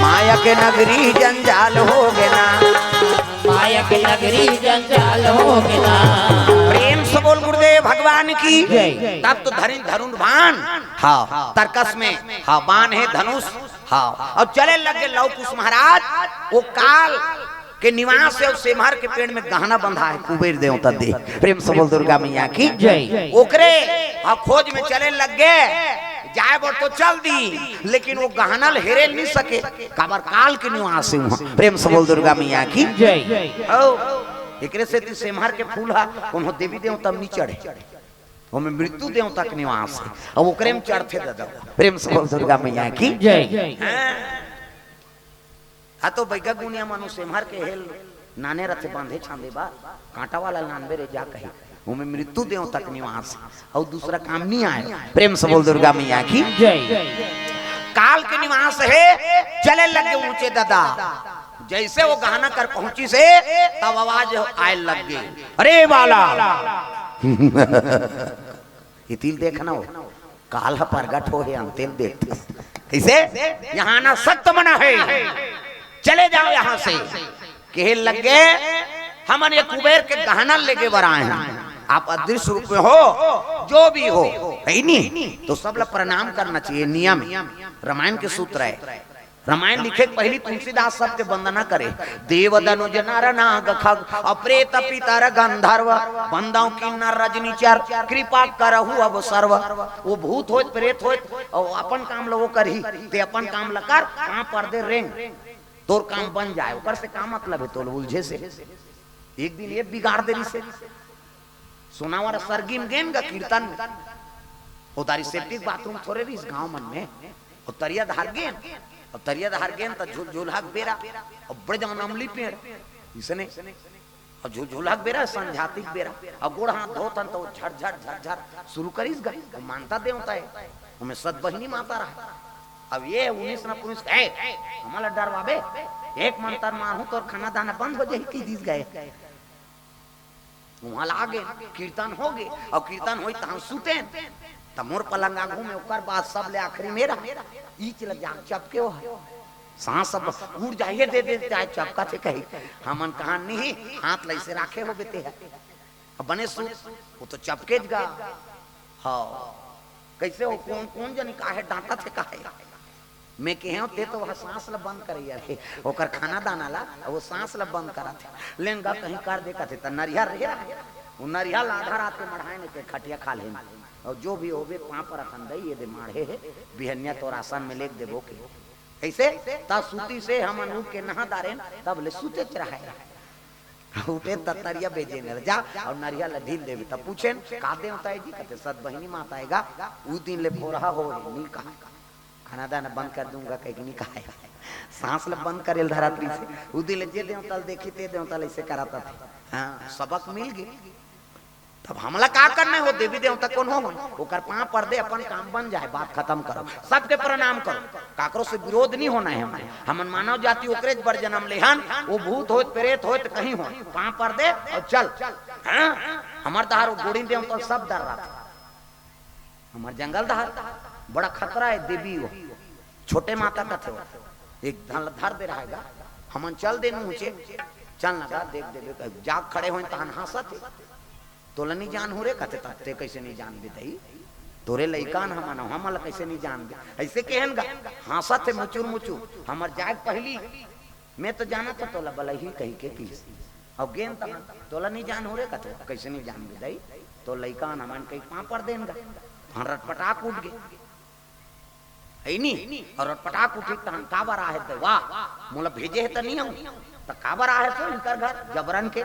माया के नगरी जंजाल हो गए ना। माया के नगरी जंजाल हो गए ना। प्रेम से बोल गुरुदेव भगवान की। जय। तब तो धरिन धरुन बाण। हाँ, तरकस में, हाँ, बाण हे धनुष। हाँ, अउ चले लगे लव कुश महाराज, वो काल के निवास हे, अउ सेमहर के पेड़ में गहना बंधा हे, कुबेर देवता दे। प्रेम से बोल दुर्गा मैया की जय। ओकरे, हाँ, खोज में चले लग गए, जाए बर तो चल दी, लेकिन वो गहना ल हेरे नहीं सके, काबर काल के निवास हे वहाँ। प्रेम से बोल दुर्गा मैया की जय। ओ, एकरे सेती सेमहर के फूल हा कोनो देवी देवता म नहीं चढ़े, ओमे मृत्यु देवता के निवास हे, अब ओकरे में चढ़थे दादा। प्रेम से बोल दुर्गा मैया की जय। हाँ। हाँ, तो बैगा गुनिया मानो सेमहर के हेल नाने रथे बांधे छांदे बा, कांटा वाला नानबे रे जा कही, ओमे मृत्यु देवता के निवास हे, अउ दूसरा काम नहीं आए। प्रेम से बोल दुर्गा मैया की जय। काल के निवास हे, चले लगे ऊंचे दादा। जैसे वो गहना कर पहुंचिस हे, तब आवाज आए लग गई, "अरे बाला।" ये तिल देखना हो, काल ह प्रगट हो हे, अंतिल देख। कैसे? यहाँ आना सख्त मना है, चले जाओ यहाँ से। कहे लग गए, "हमन ये कुबेर के गहना लेके बर आए हैं, आप अदृश्य रूप में हो, जो भी हो, है नी, तो सब ला प्रणाम करना चाहिए, नियम हे।" रामायण के सूत्र हे। रामायण लिखे के पहली तुलसीदास सबके वंदना करे, "देव दनुज नर नाग खग, अप्रेत पितर गंधर्व, बंदव किन्नर रजनीचर, कृपा करहु अब सर्व।" वो भूत होत, प्रेत होत, अउ अपन काम ल वो करही, ते अपन काम ल कर, कहाँ पर्दे रेंग, तोर काम बन जाए, ओकर से का मतलब हे तोल उलझे से? एक दिन ये बिगाड़ दे रही से। सोनावर सरगी म गेन गा कीर्तन में। ओ दारी सेप्टिक बाथरूम थोरे रहिस गांव मन में। ओ तरिया धार गेन। अब तरिया धार गेन त झुल-, झुलझुलहा के बेरा। अब बड़े जवन अमली पेड़। इसने। अब झुलझुलहा के बेरा, संझाती के बेरा। अब गोड़ हाथ धोत हन त ओ झरझर, झरझर शुरू करिस गा। ओ मानता देवता हे। ओमे सतबहिनी माता रहा। अब ये उन्नीस ना पुलिस, "ए, हमला डरवाबे? एक मंतर मारहूं तोर खाना दाना बंद हो जाही," कहि दिस गा। उहाँ ला आगे, कीर्तन होगे, अउ कीर्तन होई तहाँ सुतेन, त मोर पलंग आघू में, ओकर बाद सबले आखिरी मेरा, ईच ल जाग चपके ओ ह। सांस अब उड़ जाही, दे दे, चाहे चपका थे कही, हमन कहाँ नहीं, हाथ ल अइसे राखे होबे ते ह। अब बने सूत, वो तो चपकेच गा। हाँ, कैसे हो, कौन, कौन जनी काहे डांटत हे, काहे? मैं कहेंव, "ते तो वह सांस ल बंद करे, यार, ओकर खाना दाना ला, वो सांस ल बंद करत हे।" लेन गा कहीं कर दे कथे, त नरिहा रहे रहा। वो नरिहा ला आधा रात के मढ़ाए ने के खटिया खा लेन। अउ जो भी होबे, पाँव परत हन दई, ये दे माढ़े हे, बिहनिया तोर आसन में लेग देबो के। ऐसे त सूती से हमन उठ के नहा दारेन, तब ले सूतेच रहे। उठे त तरिया बेजे न जा, अउ नरिहा ल ढील देबे। त पूछेन, "का देवता हे जी?" कथे, "सतबहिनी माता हे गा, उ दिन ले भोरहा हो हे, नी कहा। खाना दाना बंद कर दूंगा," कहिके नी कहा। सांस ल बंद करे ल धरत रहिसे, उ दिन ले जे देवता ल देखी, ते देवता ल अइसे करत हे। हाँ, सबक मिल गे। तब हमला का करना हे? वो देवी देवता कोन हो, ओकर पांव पर दे, अपन काम बन जाए, बात खतम करो, सबके प्रणाम करो, काकरो से विरोध नहीं होना हे। हमन, हमन मानव जाति ओकरे बर जन्म ले हन, वो भूत होत, प्रेत होत, कहीं हो, पांव पर दे अउ चल। हाँ? हमर डहर वो गोड़ी देवता सब डर रहा था। हमर जंगल डहर बड़ा खतरा हे, देवी वो छोटे माता कथे हो, एक धन धर दे रहेगा, हमन चल देन ऊंचे, चल ना गा, देख देबे, जाग खड़े होय तहन हाँसत हे। तोला नहीं जान हो रे कथे, तब ते कैसे नहीं जानबे दई? तोरे लइकान हमन, हमन ला कैसे नहीं जानबे? ऐसे केहन गा, हाँसत हे मुचुर मुचुर, हमर जाग पहली, मैं तो जाना था तोला बलही कही के पीस। अउ गेन तहन, तोला नहीं जान हो रे कथे, कैसे नहीं जानबे दई? तो लइकान हमन कही पांव पर देन गा, तहन रटपटाक उठ गे। है नी? अउ रटपटाक उठी तहन काबर आहे त, वाह, मोला भेजे हे त नहीं आऊं, त काबर आहे त इनकर घर जबरन के,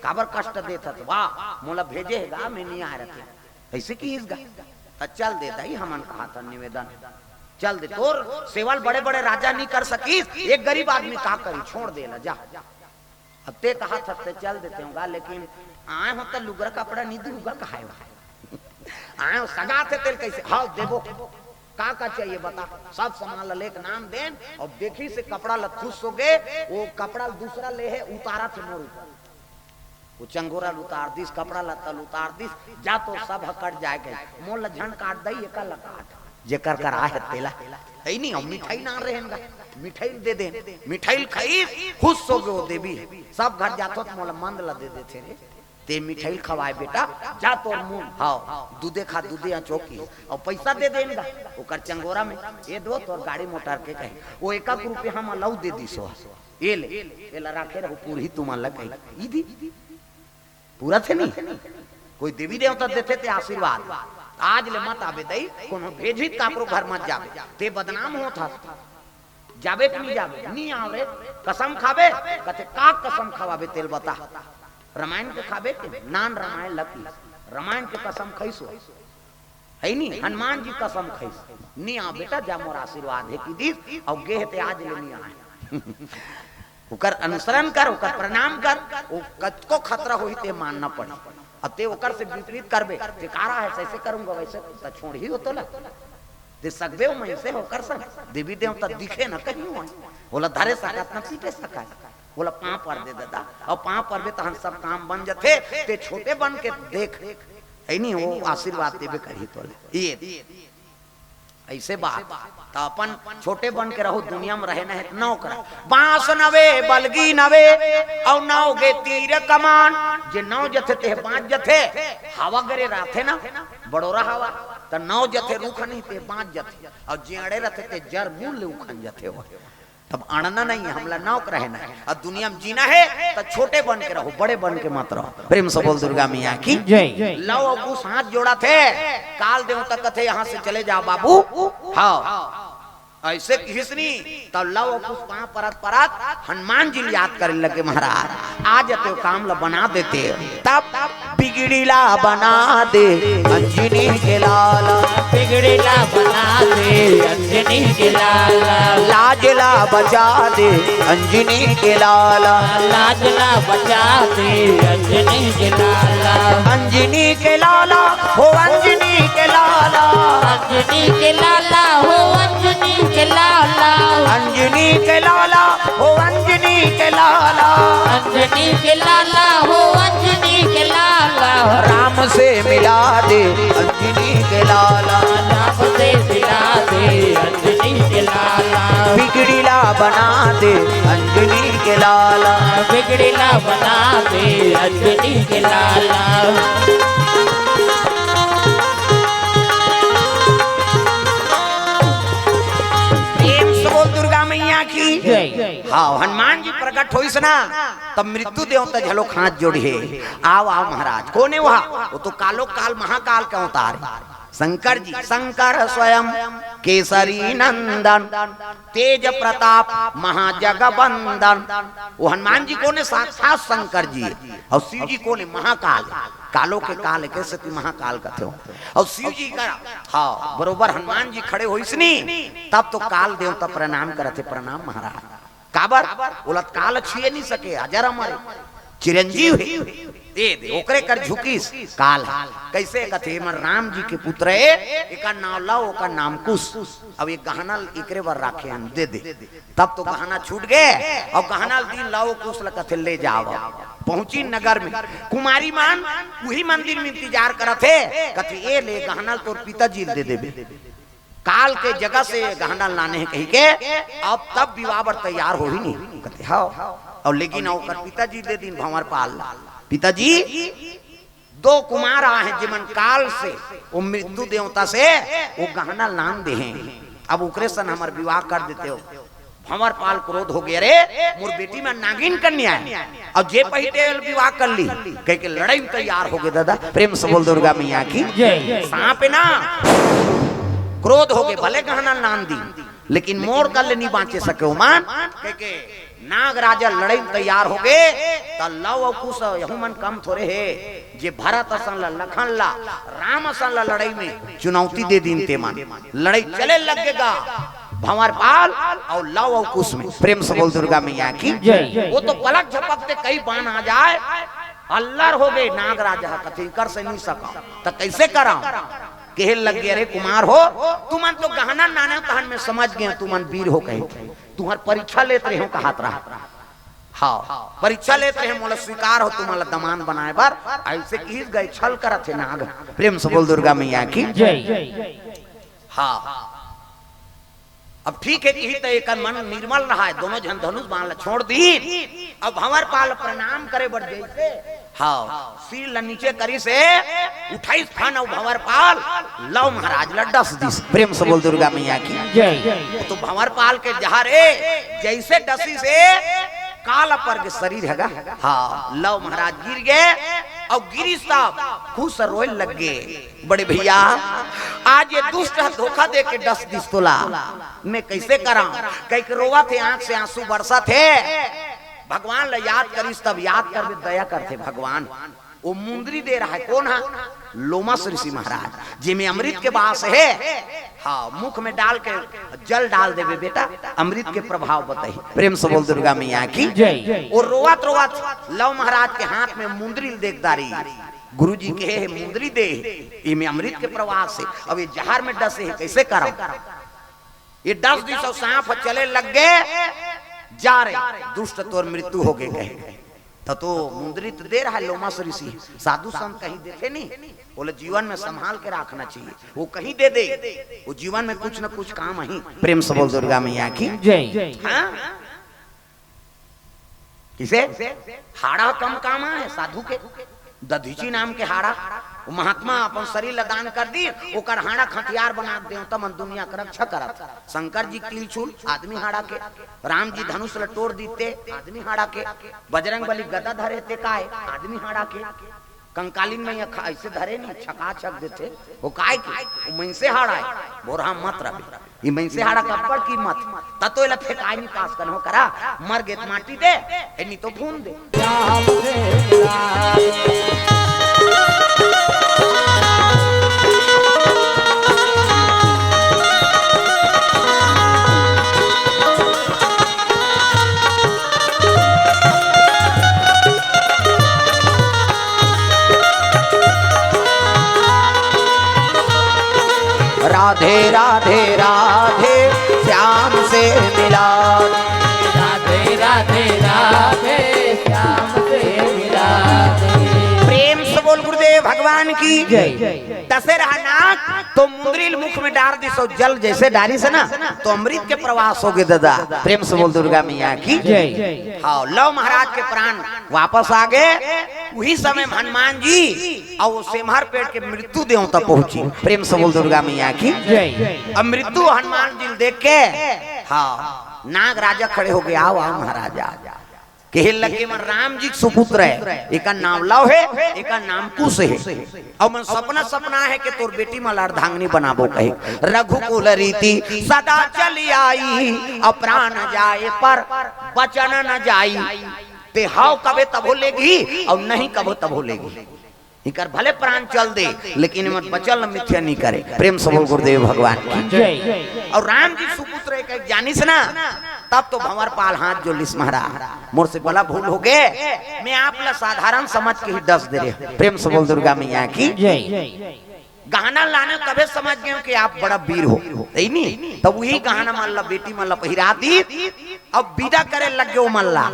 काबर कष्ट देत हस, वाह, मोला भेजे हे गा, मैं नहीं आए रहते। ऐसे किहिस गा। त चल दे दई, हमन कहा था निवेदन, चल दे, तोर सेवा ल बड़े-बड़े राजा नहीं कर सकिस, एक गरीब आदमी का करी, छोड़ दे ला, जा। अब ते कहा था ते चल देते होगा, लेकिन आए हो त लुगरा कपड़ा नहीं दूंगा, कहाए हो? आए हो सगा थे तेल कैसे? हाँ, देबो। का का चाहिए बता, सब सामान ला लेके नाम देन, अउ देखिस कपड़ा ला खुश हो गे, वो कपड़ा ला दूसरा ले हे, उतारत हे मोर ऊपर। वो चंगोरा ल उतार दिस, कपड़ा लत्ता ल उतार दिस, जा तो सब ह कट जाए कही, मोर ला झन काट दई, एकर ला काट, जेकर कर आहे तेला। तई नहीं, हम मिठाई ना रहेन गा, मिठाई दे देन, मिठाई खाइस, खुश हो गे वो देवी। सब घर जाथो त मोला मंद ला दे देथे रे, ते मिठाई खवाए बेटा, जा तोर मुंह, हाव, दूधे खा, दूधे अचोकी, अउ पैसा दे देन गा, ओकर चंगोरा में, ये दो तोर गाड़ी मोटर के कही, वो एक एक रुपया हम लऊ दे दिस हो। ये ले, एला राखे रहू, पूरही तुमन ला कही। ई दी, पूरा थे नहीं? कोई देवी देवता देथे ते आशीर्वाद। आज ले मत आबे दई, कोनो भेजी त काकरो घर मत जाबे। ते बदनाम होत हस। जाबे कि नहीं जाबे? नहीं आवे। कसम खाबे? कथे, "का कसम खवाबे तेल बता।" रामायण के खाबे के? नान रामायण लकी। रामायण के कसम खइसो। है नी? हनुमान जी कसम खइस, "नी आ बेटा, जा मोर आशीर्वाद हे," कि दिस, अउ गे हे ते आज ले नी आए। ओकर अनुसरण कर, ओकर प्रणाम कर, वो कतको खतरा होही ते मानना पड़ी। अब ते ओकर से विपरीत करबे, ते कारा है, ऐसे करूंगा, वैसे, त छोड़ही हो तोला। ते सकबे हो, मैं से होकर संग, देवी देवता दिखे न कहीं हो, ओला धरे सकत न पीटे सकत। ओला पांव पर दे ददा, अउ पांव परबे तहन सब काम बन जथे। ते छोटे बन के देख, है नी, वो आशीर्वाद देबे करही तोला। ये ऐसे बात, त अपन छोटे बन के रहो, दुनिया में रहे न हे, नौ करा। बांस नवे, बलगी नवे, अउ नौ गे तीर कमान। जे नौ जथे ते बांच जथे, हवा गरे रहथे ना, बड़ोरा हवा, त नौ जथे रूख नहीं ते बांच जथे, अउ जे अड़े रहथे ते जर मूल ले उखन जथे हो। तब अड़ना नहीं है, हमला नौक रहना है। और दुनिया में जीना है, तो छोटे बन के रहो, बड़े बन के मत रहो। प्रेम से बोल दुर्गा मैया की जय। लव अउ कुश हाथ जोड़त हे, काल देवता कथे, "यहाँ से चले जाओ बाबू।" हाँ, ऐसे किहिस नी, तब लव अउ कुश पांव परत परत हनुमान जी ल याद करे लगे, "महाराज, आ जाते हो, काम ला बना देते।" तब बिगड़ी ला बना दे अंजनी के लाला, बिगड़ी ला बना दे अंजनी के लाला, लाज ला बचा दे अंजनी के लाला, लाज ला बचा दे अंजनी के लाला, अंजनी के लाला, हो अंजनी के लाला, अंजनी के लाला, हो अंजनी के लाला, अंजनी के लाला, हो अंजनी के लाला, अंजनी के लाला, हो अंजनी के लाला, राम से मिला दे अंजनी के लाला, राम से मिला दे अंजनी के लाला, बिगड़ी ला बना दे अंजनी के लाला, बिगड़ी ला बना दे अंजनी के लाला। प्रेम से बोल दुर्गा मैया की जय। हाँ, हनुमान जी प्रकट होइस ना, तब मृत्यु देवता घलोक हाथ जोड़िहे, "आओ, आओ महाराज।" कोन हे वह? वो तो कालो काल महाकाल के अवतार हे। शंकर जी, शंकर स्वयं केसरी नंदन, तेज प्रताप महाजगबंदन। वो हनुमान जी कोन हे? साक्षात शंकर जी हे। अउ शिव जी कोन हे? महाकाल हे। कालो के काल हे, कहे सेती महाकाल कथे हो। अउ शिव जी का, हाँ, बरोबर हनुमान जी खड़े होइस नी, तब तो काल देवता प्रणाम करत हे, "प्रणाम महाराज।" काबर? ओला त काल छुए नहीं सके, अजर अमर हे। चिरंजीव हे। दे दे, ओकरे कर झुकिस काल हे। कइसे कथे, "एमन राम जी के पुत्र ए, एकर नाव लव, ओकर नाम कुश। अब ये गहना एकरे बर राखे हन, दे दे।" तब तो गहना छूट गे, अउ गहना ल दीन, लव कुश ल कथे, "ले जाव।" पहुंची नगर में, कुमारी मन उही मंदिर में इंतजार करत हे, कथे, "ए ले, गहना ल तोर पिताजी ल दे देबे।" काल के जगह से गहना लाने हे कहिके, अब तब विवाह बर तैयार होही नहीं। कथे, "हव।" अउ लेकिन ओकर पिताजी दे दीन भंवर पाल ला। "पिताजी, दो कुमार आहे जेमन काल से, वो मृत्यु देवता से, वो गहना लान दे हे। अब ओकरे सन हमर विवाह कर देते हो।" भंवर पाल क्रोध हो गे, "अरे, मोर बेटी में नागिन कन्या हे, अउ जे पहिते विवाह कर ली," कहिके लड़ई में तैयार हो गे। दादा, प्रेम से बोल दुर्गा मैया की। जय। सांप हे ना, क्रोध हो गे, भले गहना लान दी, लेकिन मोर कर ले नहीं बांचे सके ओमन, कहिके नाग राजा लड़ई में तैयार हो गे। त लव अउ कुश यहू मन कम थोरे हे, जे भरत असन ला, लखन ला, राम असन ला लड़ई में चुनौती दे दीन तेमन। लड़ई चले लग गे गा, भंवर पाल अउ लव अउ कुश में। प्रेम से बोल दुर्गा मैया की। जय। वो तो पलक झपकते कई बाण आ जाए, अल्लर हो गे नाग राजा ह, कथे, "कर से नहीं सका, त कइसे कराव?" कहे लग गे, "अरे कुमार हो, तुमन तो गहना लाने तहन में समझ गे, तुमन वीर हो," कहे, "तुहर परीक्षा लेत रहे हो," कहत रहा। हव, "परीक्षा लेत रहे, मोला स्वीकार हो, तुमन ला दमांद बनाए बर," अइसे किहिस गा, छल करत हे नाग। प्रेम से बोल दुर्गा मैया की। जय। हव, अब ठीक हे किहिस त एकर मन निर्मल रहा हे, दोनों झन धनुष बाण ला छोड़ दीन। अब भंवर पाल प्रणाम करे बर जइसे, हव, सिर ला नीचे करिस हे, उठाइस फन अउ भंवर पाल लव महाराज ला डस दिस। प्रेम से बोल दुर्गा मैया की। जय। तो भंवर पाल के जहर हे, जइसे डसिस हे, काला पर के शरीर हे गा। हव, लव महाराज गिर गे, अउ गिरिस तब खुश रोए लग गे। "बड़े भैया, आज ये दुष्ट ह धोखा दे के डस दिस तोला, मैं कइसे करांव?" कहिके रोवत हे, आंख से आंसू बरसत हे। भगवान ला याद करिस, तब याद करबे दया करथे भगवान। वो मुंदरी दे रहा हे, कोन ह? लोमश ऋषि महाराज, जेमे अमृत के बास हे। हव, मुख में डाल के जल डाल देबे बेटा, अमृत के प्रभाव बताही। प्रेम से बोल दुर्गा मैया की। जय। वो रोवत रोवत लव महाराज के हाथ में मुंदरी ल देख डारिस। गुरुजी कहे हे, "मुंदरी दे, एमे अमृत के प्रवाह हे, अब ये जहर में डसे हे, कइसे करंव?" ये डस दिस अउ सांप ह चले लग गे, "जा रे दुष्ट, तोर मृत्यु हो गे," कहे। त तो मुंदरी त दे रहा हे लोमश ऋषि, साधु संत कहीं देथे नहीं, बोले, "जीवन में संभाल के रखना चाहिए, वो कहीं दे दे, वो जीवन में कुछ न कुछ काम आही।" प्रेम से बोल दुर्गा मैया की। जय। हाँ? किसे? हाड़ा कम काम आए साधु के। दधीची नाम के हाड़ा, वो महात्मा अपन शरीर ला दान कर दी, ओकर हाड़ा हथियार बना दे, त मन दुनिया के रक्षा करत। शंकर जी के त्रिशूल आदमी हाड़ा के, राम जी धनुष ला टोर दीते आदमी हाड़ा के, बजरंग बली गदा धरे ते काय आदमी हाड़ा के, कंकालिन में ये खा-, ऐसे धरे नहीं, छका छक देते। वो काय के? वो मनसे हाड़ा हे, बोरहा मत रहे। ये मनसे हाड़ा के अब्बड़ कीमत। त तो एला फेंकाय नहीं पास कन्हो करा, मर गे त माटी दे, ए नहीं तो भून दे। राधे राधे राधे श्याम से मिला। राधे राधे राधे श्याम से मिला दे। प्रेम से बोल गुरुदेव भगवान की जय। दशहरा नाग तो मुंदरी ल मुख में डार दिस अउ जल जैसे डारिस ना, तो अमृत के प्रवास हो गे दादा। प्रेम से बोल दुर्गा मैया की जय। हाँ, लव महाराज के प्राण वापस आ गे। उही समय हनुमान जी अउ वो सेमहर पेड़ के मृत्यु देवता पहुंची। प्रेम से बोल दुर्गा मैया की जय। अब मृत्यु हनुमान जी ल देख के, हाँ, नाग राजा खड़े हो गे, "आओ, आओ महाराजा।" कहे लगे, "मन राम जी के सुपुत्र हे, एकर नाम लव हे, एकर नाम कुश हे। अउ मन सपना, सपना हे कि तोर बेटी मन ल अर्धांगिनी बनाबो," कहे। "रघुकुल रीति सदा चली आई, अउ प्राण जाए पर बचन न जाई।" ते हव कबे तभो लेगही, अउ नहीं कबो तभो लेगही। इकर भले प्राण चल दे, लेकिन एमन बचन ल मिथ्या नहीं करे। प्रेम से बोल गुरुदेव भगवान की जय। अउ राम जी सुपुत्र एक, एक जानिस ना, तब तो भंवर पाल हाथ जोड़ लिस, महाराज, मोर से बड़ा भूल हो गे, मैं आप ला साधारण समझ के ही डस दे रहे। प्रेम से बोल दुर्गा मैया की। जय। गहना लाने तभे समझ गेंव कि आप बड़ा वीर हो, सही नी? तब वही गहना मन ला बेटी मन ला पहिरा दी, अब विदा करे लग गे ओ मन ला।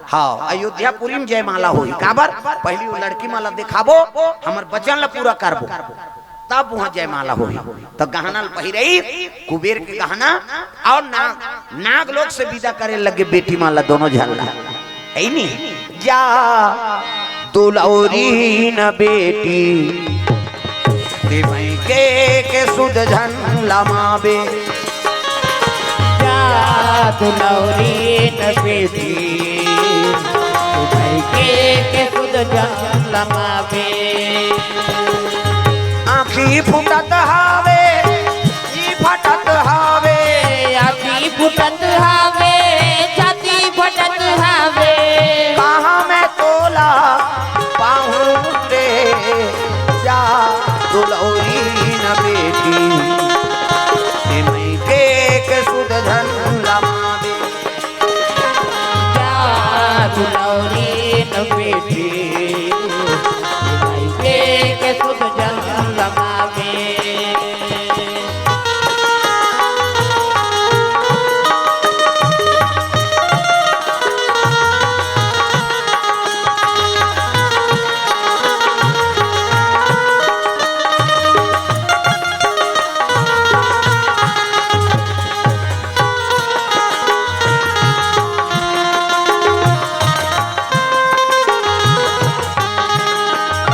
हाँ, अयोध्यापुरी में जयमाला होही, काबर? पहिली ओ लड़की मन ला देखाबो, हमर वचन ला पूरा करबो, तब उहाँ जयमाला होही। त गहना ल पहिरई, कुबेर के गहना, अउ नाग, नाग लोक से विदा करे लगे बेटी मन ला, दोनों झन ला। ऐ नी? जा दुलौरी न बेटी, ते मइके के सुध झन लमाबे। जा दुलौरी न बेटी, ते मइके के सुध झन लमाबे। आँखी फूटत हावे, जी फटत हावे। आँखी फूटत हावे, छाती फटत हावे। कहाँ मैं तोला पाहूँ रे, जा दुलौरी न बेटी, ते मइके के सुध झन लमाबे। जा दुलौरी न बेटी, मइके के सुध झन लमाबे।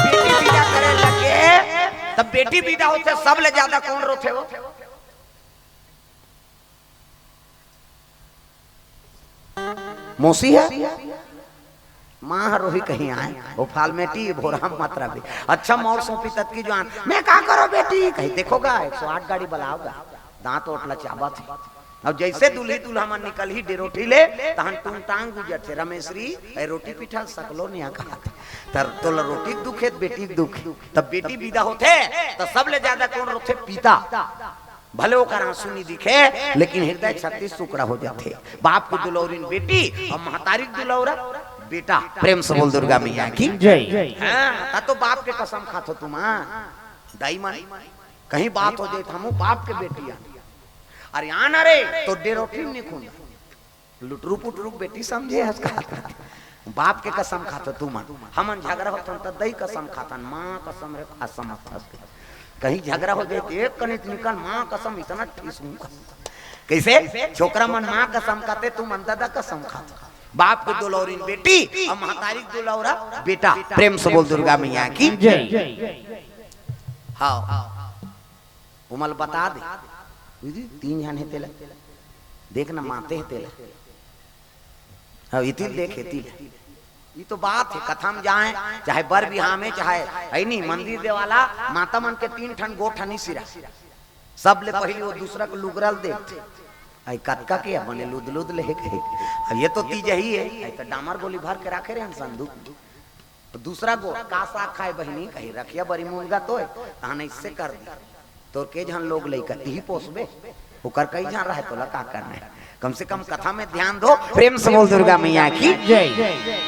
बेटी विदा करे लगे, तब बेटी विदा होथे, सबले ज्यादा कोन रोथे हो? मौसी हे? माँ ह रोही कहीं आय, ओ फालमेटी भोरहा म मत रबे। अच्छा, मोर सोंपी ततकी जुवान, मैं का करों बेटी? कही, देखो गा, एक सौ आठ गाड़ी बलाव गा, दांत ओट ला चाबत हे। अउ जइसे दूल्ही दूल्हा मन निकलही डेरोठी ले, तहन टूंग टांग गुजरथे, रमेसरी, ए रोटी पीठा सकलो नइ हे कहत। त तोला रोटी के दुख हे, बेटी के दुख हे। तब बेटी विदा होथे, त सबले ज्यादा कोन रोथे? पिता। भले ओकर आंसू नइ दिखे, लेकिन हृदय छत्तीस टुकड़ा हो जाथे। बाप के दुलौरिन बेटी अउ महतारी के दुलौरा बेटा। प्रेम से बोल दुर्गा मैया की। जय। हाँ, त तो बाप के कसम खाथो तुमन, दाई मन। कहीं बात हो जाए त हमू बाप के बेटी आन। अरे आन रे, तो डेरोठी नइ खुंदा। लुटरू पुटरू बेटी समझे हस का? बाप के कसम खाथो तुमन। हमन झगरा होथन त दई कसम खाथन, माँ कसम रे, कसम खाथन। कहीं झगरा हो जाए त एक कनिक निकल, माँ कसम, इतना ठिसूं का। कइसे? छोकरा मन माँ कसम खाथे, तुमन ददा कसम खाथो। बाप के दुलौरिन बेटी अउ महतारी के दुलौरा बेटा। प्रेम से बोल दुर्गा मैया की। जय। हाँ। ओमन ल बता दे। दीदी, तीन झन हे तेला। देख ना, माते हे तेला। हाँ, इतिल देख, इतिल। ई तो बात हे, कथा म जाए, चाहे बर बिहाव में, चाहे, है नी, मंदिर देवाला, माता मन के तीन ठन गोठ ह नइ सिरा। सबले पहिली ओ दूसरा के लुगरा ल देख। आई कतका के बने लुद लुद ले हे कहे। अब ये तो तीजही हे, आई तो डामर गोली भर के राखे रहे हन संदूक। दूसरा गोठ, का साग खाए बहिनी? कही, रखिया बरी मुनगा तोय, तहन अइसे कर दी। तोर के झन लोग लइका, तिही पोसबे? ओकर कई झन रहे, तोला का करना हे? कम से कम कथा में ध्यान दो। प्रेम से बोल दुर्गा मैया की। जय।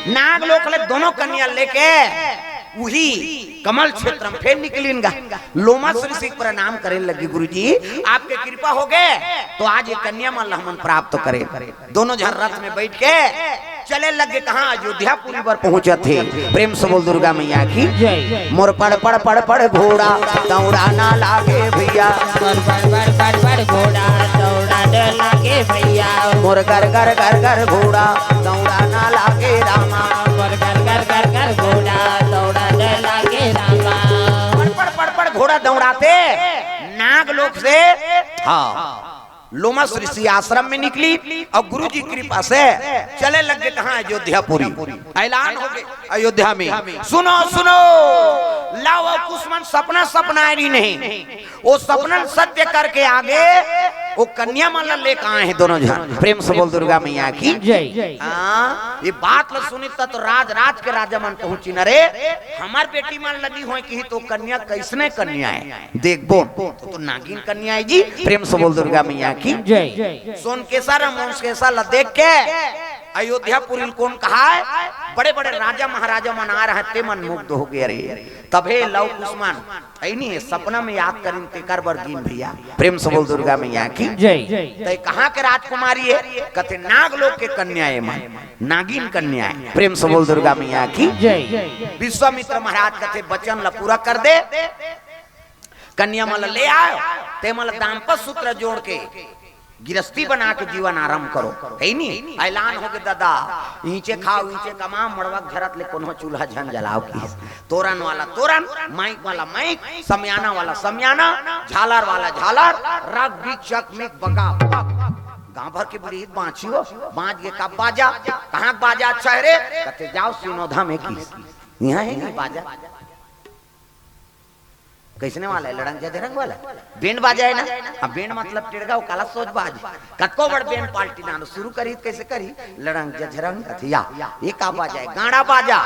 नाग लोक ले दोनों कन्या लेके उही कमल क्षेत्र में फेर निकलिन गा। लोमस ऋषि के प्रणाम करे लगी, गुरुजी, आपके कृपा हो गे, तो आज ये कन्या मन ला हमन प्राप्त करे। दोनों झन रथ में बइठ के चले लगे, कहाँ? अयोध्यापुरी बर पहुँचत हे। प्रेम से बोल दुर्गा मैया की। जय। मोर पड़ पड़ पड़ पड़ घोड़ा दौड़ा ना लागे भैया। मोर पड़ पड़ पड़ पड़ घोड़ा दौड़ा न लागे भैया। मोर गर गर गर गर घोड़ा दौड़ा ना लागे रामा। मोर गर गर गर गर घोड़ा दौड़ा न लागे रामा। पड़ पड़ पड़ पड़ घोड़ा दौड़ाते नाग लोक से, हाँ, लोमस ऋषि आश्रम में निकली अउ गुरु जी कृपा से चले लगे, कहाँ? अयोध्यापुरी। ऐलान हो गे अयोध्या में, सुनो, सुनो, लव अउ कुश मन सपना सपनाय नहीं, ओ सपनन सत्य करके आगे ओ कन्या मन ला लेके आए हे दोनों झन। प्रेम से बोल दुर्गा मैया की। जय। हाँ, ये बात ला सुनिस त तो राज राज के राजा मन पहुंचिन, अरे हमर बेटी मन ला नी होय किही तो कन्या कइसने कन्या हे, देखबो तो, तो नागिन कन्या हे जी। प्रेम से बोल दुर्गा मैया की। जय। सोनकेसा र मोसकेसा ला देख के अयोध्यापुरी ल कोन कहाय, बड़े बड़े राजा महाराजा मन आय रहे, ते मन मुग्ध हो गे रे। तभे लव कुश मन हे नी, सपना में याद करिन तेकर बर गिन भैया। प्रेम से बोल दुर्गा मैया की। जय। तैं कहाँ के राजकुमारी हे? कथे नाग लोक के कन्या हे मैं, नागिन कन्या हे। प्रेम से बोल दुर्गा मैया की। जय। विश्वामित्र महाराज कथे बचन ला पूरा कर दे, कन्या मन ला ले आय, ते मन ला दाम्पत्य सूत्र जोड़ के गिरस्ती बना के जीवन आरंभ करो, हे नी? ऐलान हो गे ददा, ईंचे खाव, ईंचे कमाव, मड़वा के झरत ले कोनो चूल्हा झन जलाव किहिस। तोरन वाला तोरन, माइक वाला माइक, समियाना वाला समियाना, झालर वाला झालर, रग बिग चक मिक बका बक। गांव भर के बिरहित बांची हो, बांच गे का बाजा, कहाँ के बाजा अच्छा हे रे? कथे जाव सिनोधा में किहिस। इहाँ हे नी बाजा। कइसने वाला हे? लड़ंग जझरंग वाला। बैंड बाजा हे ना? अब बैंड मतलब टेड़गा, ओ काला सोज बाज। कतको बड़ बैंड पार्टी ना शुरू करी त कइसे करी? लड़ंग जझरंग कथे या। ये का बाजा हे? गाड़ा बाजा।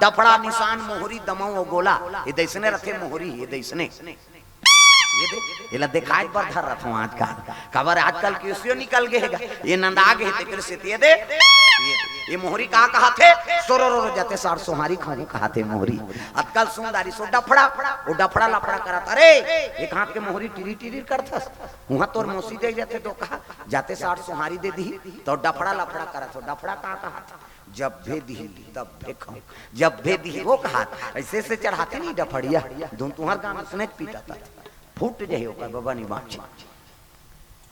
डफड़ा, निसान, मोहरी, दमऊ अउ गोला। ये दइसने रथे मोहरी, ये दइसने। ये दे, एला देखाय बर धर रथों आजकल। काबर आजकल के उसियो निकल गे हे गा। ये नंदा गे हे तेकर सेती ये दे। ये, ये मोहरी का कहाथे? सोरो रो रो जाते सार सोहारी खाऊं कहाथे मोहरी। अतकल सुंदरी सो डफड़ा, ओ डफड़ा लफड़ा करत। अरे, एक हाथ के मोहरी टिरी टिरी करथस। उहाँ तोर मौसी दे जाथे तो कहा, जाते सार सोहारी दे दी, तो डफड़ा लफड़ा करत हो। डफड़ा का कहाथे? जब भे दिही, तब भे खाऊं। जब भे दिही, वो कहात, अइसे से चढ़ाथे नहीं डफड़िया, धुन तुहर गांव में सुने के पीटा था। फूट जाही ओकर बबा नहीं बाँचे।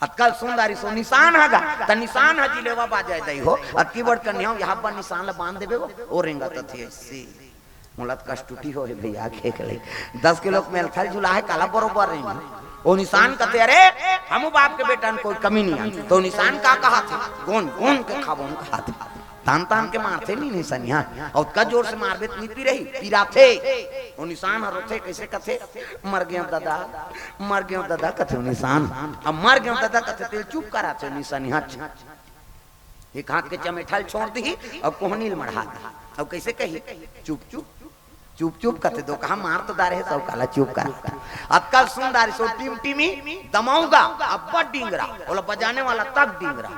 अतकल सुंदरी सो निसान ह गा, त निसान ह जिलेवा बाजे दई हो, अतकी बड़ कन्या हो, यहाँ पर निसान ल बांध देबे वो, ओ रेंगत अथे अइसे। मोला त कस टूटी हो हे भैया, के के ले। दस किलो के मेलथल झुला हे, काला बरोबर रेंगी। ओ निसान कथे, "अरे, हमू बाप के बेटा न कोई कमी नहीं आन।" तो निसान का कहाथे? "गोन, गोन के खाबो न," कहाथे। तान तान के मारथे नी निसनिया, अउ ओतका जोर से मारबे त नी पिरही, पिराथे। ओ निसान ह रोथे, कइसे कथे, "मर गेंव ददा, मर गेंव ददा," कथे ओ निसान। अब "मर गेंव ददा" कथे तेल चुप कराथे ओ निसनिया। एक हाथ के चमेठा ल छोड़ दिही अउ कोहनी ल मढ़ा दिही। अउ कइसे कही, "चुप चुप, चुप चुप," कथे, "दो कहा मार तो डारे हे, सब काला चुप करा।" अतकल सुंदरी सो टिमटिमी दमऊ गा, अब्बड़ डिंगरा, ओला बजाने वाला तक डिंगरा।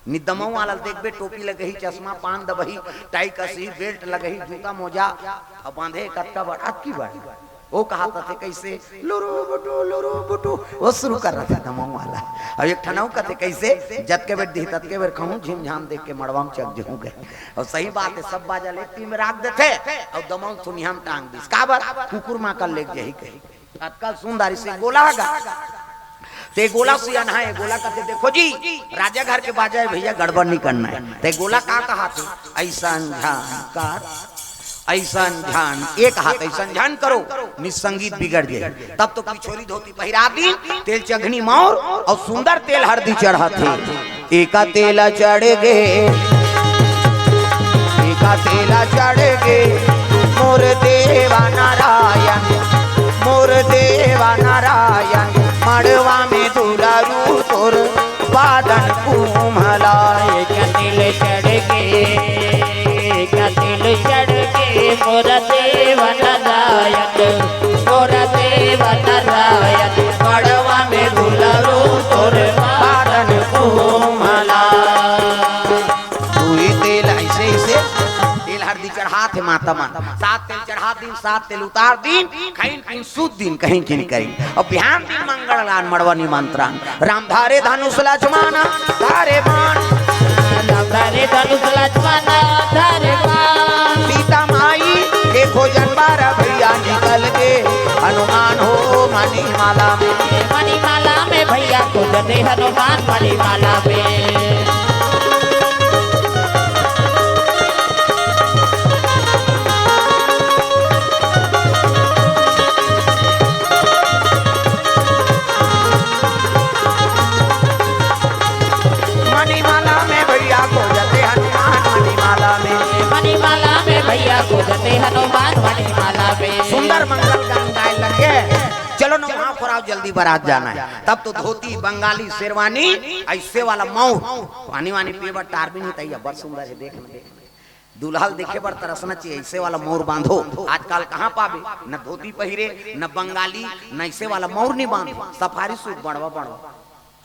नि दमऊ वाला ल देखबे, टोपी लगही, चश्मा, पान दबही, टाई कसही, बेल्ट लगही, जूता मोजा, अउ बांधे कतका बड़, अतकी बड़। ओ कहात रथे कइसे, "लुरु बुटु, लुरु बुटु," ओ शुरू कर रथे दमऊ वाला। अउ एक ठन अउ कथे कइसे, "जतके बेर दिही ततके बेर खाहूं, झिमझाम देख के मड़वा म चक जहूं गे।" अउ सही बात हे, सब बाजा ल एक तीर में राख देथे, अउ दमऊ थुनिया म टांग दिस। काबर? कुकुर मां कर लेग जही कही। अतकल सुंदरी सो गोला ह गा। ते गोला सियान हे, गोला कथे, "देखो जी, राजा घर के बाजा हे भैया, गड़बड़ नहीं करना हे।" ते गोला का कहाथे? "अइसन झन कर, अइसन झन, एक हाथ अइसन झन करो, नि संगीत बिगड़ जाही।" तब तो पिछोरी धोती पहिरा दिन, तेल चघनी मौर अउ सुंदर तेल हरदी चढ़ाथे। एका तेला चढ़ गे, एका तेला चढ़ गे, मोर देवा नारायण, मोर देवा नारायण, मड़वा में दुलारू तोर बादन कुम्हला। एका तेल चढ़ गे, एका तेल चढ़ गे, मोर देवा नारायण, मोर देवा नारायण, मड़वा में दुलारू तोर बादन कुम्हला। दुई तेल अइसे, अइसे तेल हरदी चढ़ाथे माता मन। सात तेल चढ़ा दिन, सात तेल उतार दिन, खइन पिन सुत दिन, कहीं किन करी। अउ बिहान दिन मंगल गान, मड़वा निमंत्रण। राम धारे धनुष लक्ष्मण धारे बाण। राम धारे धनुष लक्ष्मण धारे बाण। सीता माई के खोजन बारा भैया निकल गे। हनुमान हो मणिमाला में। मणिमाला में भैया खोजते हनुमान मणिमाला में। मणिमाला में भैया खोजते हनुमान मणिमाला में। मणिमाला में भैया खोजते हनुमान मणिमाला में। सुंदर मंगल गान गाए लगे। चलो ना वहाँ पर आओ। हल्दी बरात जाना है, तब तो धोती, बंगाली, शेरवानी, ऐसे वाला मौर, पानी वानी पिए बर टार भी नहीं तैया, बड़ सुंदर है, देख न, देख न। दूल्हा ल देखे बर तरसना चाहिए, ऐसे वाला मौर बांधो। आजकल कहाँ पाबे, न धोती पहिरे, न बंगाली, न ऐसे वाला मौर नहीं बांधो, सफारी सूट बड़वा बड़वा,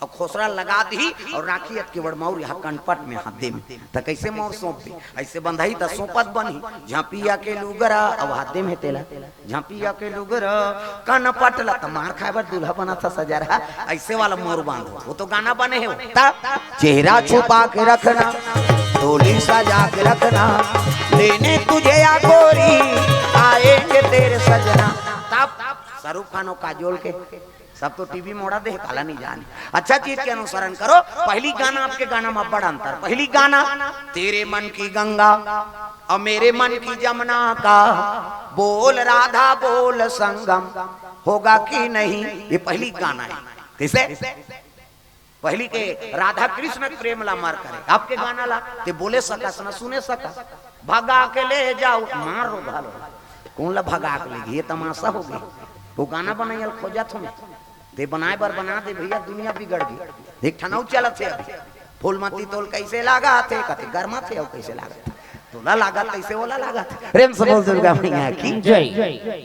अउ खोसरा लगा दिही अउ राखी अतके बड़ मौर यहाँ कनपट में हाथ दे में, त कैसे मौर सौंपबे? ऐसे बंधाही त सौंपत बनही। झांपिया के लुगरा, अब हाथ दे में तेला, झांपिया के लुगरा, कनपट ला त मार खाए बर दूल्हा बना था सजरा। ऐसे वाला मौर बांधो, वो तो गाना बने है वो। तब चेहरा छुपा के रखना, डोली सजा के रखना, लेने तुझे या गोरी, आएंगे तेरे सजना। तब शाहरुख खान और काजोल के सब तो टीवी मोड़ा दे, काला नहीं जाने। अच्छा चीज के अनुसरण करो। पहली गाना आपके गाना में बड़ अंतर। पहली गाना तेरे मन की गंगा और मेरे मन की जमुना का, बोल राधा बोल संगम, होगा कि नहीं। ये पहली गाना है। कैसे? पहली के राधा कृष्ण के प्रेम ला मर करे, आपके गाना ला ते बोले सकस न सुने सकस, भगा के ले जाओ, मार रो घालो। कौन ला भगा के ले गई? ये तमाशा हो गई। वो गाना बनाइल खोजत हूँ, ते बनाए बर बना दे भैया, दुनिया बिगड़ गई। एक ठनऊ चलत है अभी, फूलमती तोल कैसे लागा थे, कते गरमा थे और कैसे लागा थे, तोला लागत तैसे ओला लागत। प्रेम से बोल दुर्गा मैया की जय।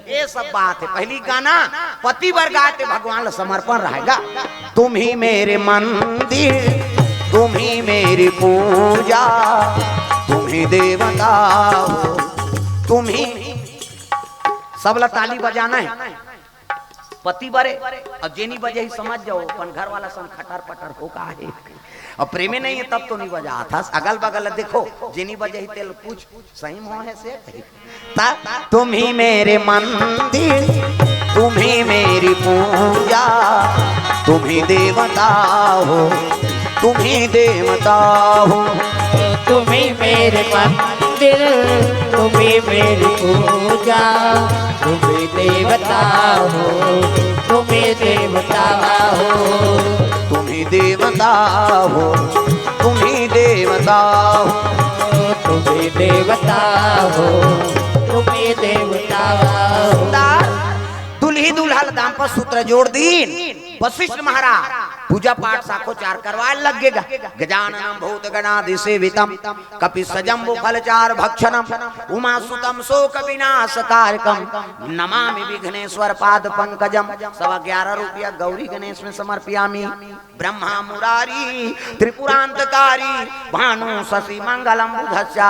ये सब बात है। पहली गाना पति बर गाए ते भगवान ला समर्पण रहेगा। तुम ही मेरे मंदिर, तुम ही मेरी पूजा, तुम ही देवता हो, तुम ही। सब ला ताली बजाना है। पति बरे, और जेनी बजे ही समझ जाओ, अपन घर वाला संग खटर पटर हो का है। अब प्रेमे नहीं है तब तो नहीं बजा था। अगल बगल देखो, जेनी बजे ही तेल पूछ, सही मोह है से कही। ता, तुम ही मेरे मंदिर, तुम ही मेरी पूजा, तुम ही देवता हो, तुम ही देवता हो। तुम ही मेरे मंदिर, तुम ही मेरी पूजा, तुम ही देवता हो, तुम ही देवता हो। तुम ही देवता हो, तुम ही देवता हो। तुम ही देवता हो, तुम ही देवता हो। ता दुल्ही दुल्हा ल दाम्पत्य सूत्र जोड़ दीन। वशिष्ठ महाराज पूजा पाठ साखोचार करवाए लग गेगा। गजाननम भूत गणादि सेवितम, कपि सजम्बु फलचार भक्षणम, उमा सुतम शोक विनाश कारकम, नमामि विघ्नेश्वर पाद पंकजम। सवा ग्यारह रुपया गौरी गणेश में समर्पयामी। ब्रह्मा मुरारी त्रिपुरांतकारी, भानु शशि मंगलम बुधस्या,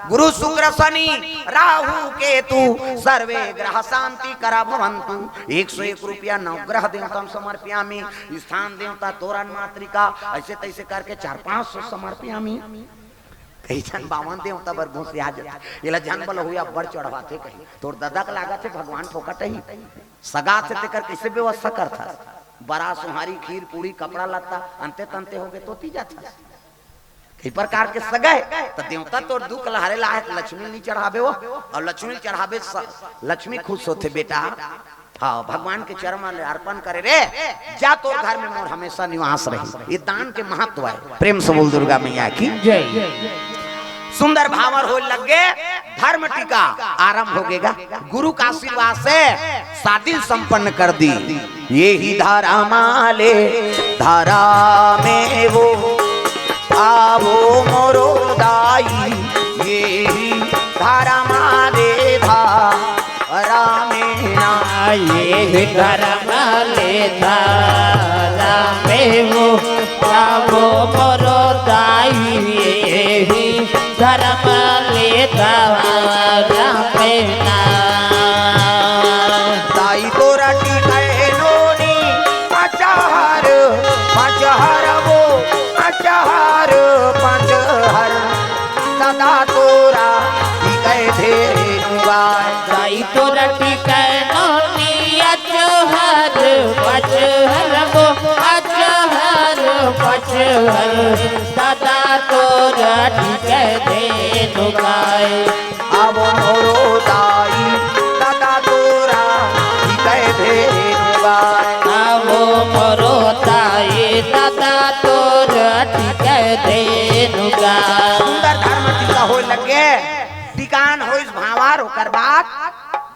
गुरु शुक्र शनि राहु केतु, सर्वे ग्रह शांति करा भवंतु। एक सौ एक रुपया नवग्रह देवता समर्पयामी। स्थान देवता तोरण मातृका, ऐसे तैसे करके चार पांच सौ समर्पयामी। कई झन बावन देवता बर घुसिया जाथे। एला झन बल हुई अब्बड़ चढ़वाथे कही। तोर ददा के लागत हे भगवान फोकट ही। सगा से तेकर कैसे व्यवस्था करथस? बरा सोहारी, खीर पूड़ी, कपड़ा लत्ता, अंते तंते होगे तो ती जाथस। कई प्रकार के सगा हे, त देवता तोर दुख लहरे लाहे त लक्ष्मी नी चढ़ाबे वो, और लक्ष्मी चढ़ाबे स-, लक्ष्मी खुश होथे बेटा। हाँ, भगवान के चरण में अर्पण करे रे, जा तोर घर में मोर हमेशा निवास रही। ये दान के महत्व है। प्रेम से बोल दुर्गा मैया की जय। सुंदर भावर होय लग गे, धर्म टीका आरंभ हो गेगा। गुरु का आशीर्वाद से शादी संपन्न कर दी। ये ही धर्म आले धर्म में वो आवो मोरो दाई, ये ही धर्म आले धर्म में ना। ये ही धर्म आले धर्म में वो आवो मोरो दाई, ये ही धर्म आले धर्म में ना। दाई तोरा टीके नोनी अचहर पचहर वो अचहर पचहर, सदा तोरा टीके धेनु गाय। दाई तोरा टीके नोनी अचहर पचहर वो अचहर पचहर, सदा तोरा टीके धेनु गाय। आवो मोरो दाई, सदा तोरा टीके धेनु गाय। आवो मोरो दाई, सदा तोरा टीके धेनु गाय। सुंदर धर्म टीका होय लगे, टीकान होइस भांवर, ओकर बाद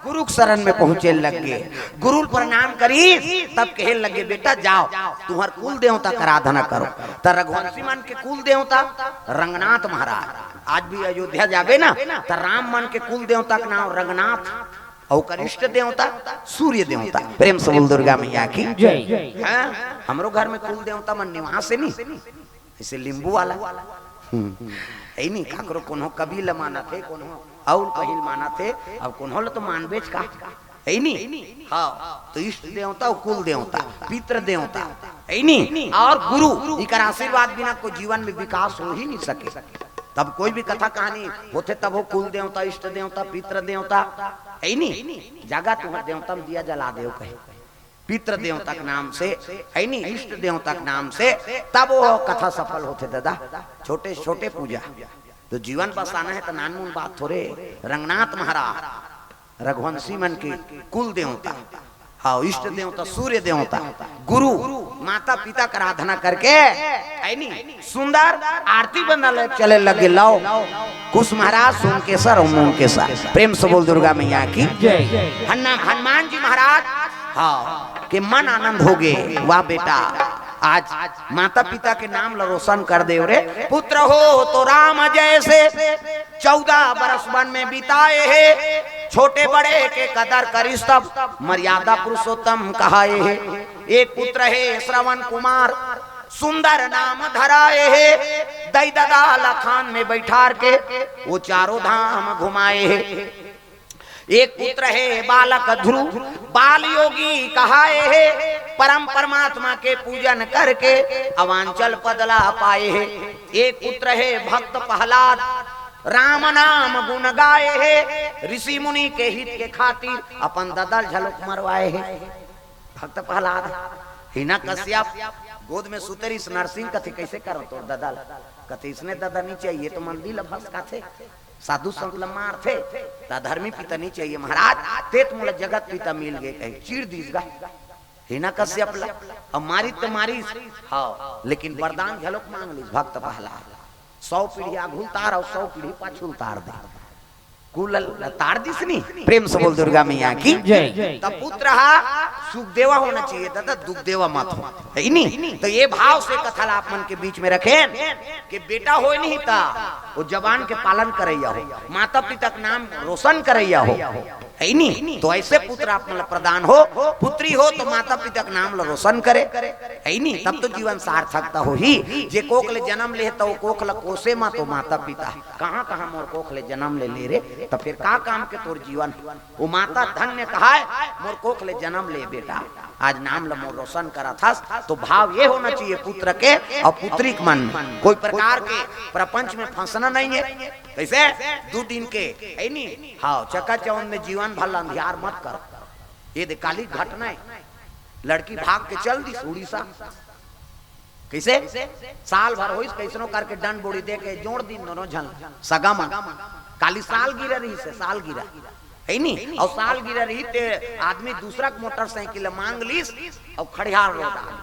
गुरु के शरण में पहुंचे लग गे। गुरु ल प्रणाम करिस, तब कहे लग गे, "बेटा जाव, तुंहर कुल देवता के आराधना करो।" त रघुवंशी मन के कुल देवता रंगनाथ महाराज। आज भी अयोध्या जाबे ना, त राम मन के कुल देवता के नाम रंगनाथ, अउ ओकर इष्ट देवता सूर्य देवता। प्रेम से बोल दुर्गा मैया की। जय। हाँ, हमरो घर में कुल देवता मन निवास हे नी, जइसे लींबू वाला। हम्म। हे नी, काकरो कोनो कबीर ल मानत हे, कोनो अउ पहिल मानत हे, अब कोनो ल तो मानबेच का, हे नी? हाँ, तो इष्ट देवता अउ कुल देवता, पितृ देवता, हे नी? अउ गुरु, इकर आशीर्वाद बिना कोई जीवन में विकास हो ही नहीं सके। तब कोई भी कथा कहानी होथे, तब हो कुल देवता, इष्ट देवता, पितृ देवता, हे नी? जागा तुंहर देवता में दिया जला देव कहे। पितृ देवता के नाम से, हे नी, इष्ट देवता के नाम से, तब वो कथा सफल होथे दादा। छोटे से छोटे पूजा, तो जीवन बसाना हे त नानमुन बात थोरे। रंगनाथ महाराज, रघुवंशी मन के कुल देवता, हाँ, इष्ट देवता, सूर्य देवता, गुरु, माता पिता के आराधना करके, हे नी, सुंदर आरती बंदन ले चले लगे। लव कुश महाराज, सोमकेसर अउ मोमकेसर। प्रेम से बोल दुर्गा मैया की। जय। हनुमान, हनुमान जी महाराज, हाँ, के मन आनंद हो गे। वाह बेटा, आज माता पिता के नाम ल रोशन कर देव रे। पुत्र हो तो राम जैसे, चौदह बरस वन में बिताए हे, छोटे बड़े के कदर करिस तब, मर्यादा पुरुषोत्तम कहाए हे। एक पुत्र हे श्रवण कुमार, सुंदर नाम धराए हे, दई ददा ल खान में बैठार के, वो चारों धाम घुमाए हे। एक पुत्र हे बालक ध्रुव, बाल योगी कहाए हे, परम परमात्मा के पूजन करके, अवांचल पद ला पाए हे। एक पुत्र हे भक्त प्रहलाद, राम नाम गुण गाए हे, ऋषि मुनि के हित के खातिर, अपन ददा ल घलोक मरवाए हे। भक्त प्रहलाद, हिरण्यकश्यप गोद में सुते रहिस, नरसिंह कथे, "कइसे करों तोर ददा ल?" कथे, "इसने ददा नहीं चाहिए, तो मंदिर ल भसकाथे, साधु संत ल मारथे, त धर्मी पिता नहीं चाहिए महाराज, ते तो मोला जगत पिता मिल गे," कहे, चीर दीस गा हिरण्यकश्यप ल। अब मारिस त मारिस, हाँ, लेकिन वरदान घलोक मांग लिस भक्त प्रहलाद, सौ पीढ़ी आघू ल तार अउ सौ पीढ़ी पाछू ल तार दे। कुल ल तार दिस नी। प्रेम से बोल दुर्गा मैया की। जय। तब पुत्र हा सुख देवा होना चाहिए दादा, दुख देवा मत हो, हे नी? तो ये भाव से कथा ला आप मन के बीच में रखेन कि बेटा होय नहीं ता, वो जवान के पालन करैया हो, माता पिता के नाम रोशन करैया हो, हे नी? तो ऐसे पुत्र आप मन ला प्रदान हो, पुत्री हो तो माता पिता के नाम ला रोशन करे, हे नी? तब तो जीवन सार्थकता होही। जे कोख ले जन्म ले तो कोख ला कोसे मत हो माता पिता, कहाँ कहाँ मोर कोख ले जन्म ले ले रे, त फिर का काम के तोर जीवन? वो माता धन्य कहाय, मोर कोख ले जन्म ले बेटा, आज नाम ल मोर रोशन करत हस। तो भाव ये होना चाहिए पुत्र के अउ पुत्री के मन में, कोई प्रकार के प्रपंच में फंसना नहीं है। कैसे दू दिन के, हे नी? हाँ, चकाचौंध में जीवन भर ल अंधियार मत करो। ये दे काली घटना हे, लड़की भाग के चल दिस उड़ीसा। कइसे? साल भर होइस, कइसनो करके डंड बोड़ी दे के जोड़ दिन दोनों झन सगा मन। काली सालगिरह रहिस हे, सालगिरह, हे नी? अउ सालगिरह रहिस ते आदमी दूसरा के मोटरसाइकिल मांग लिस अउ खड़ियार रोड आ गे।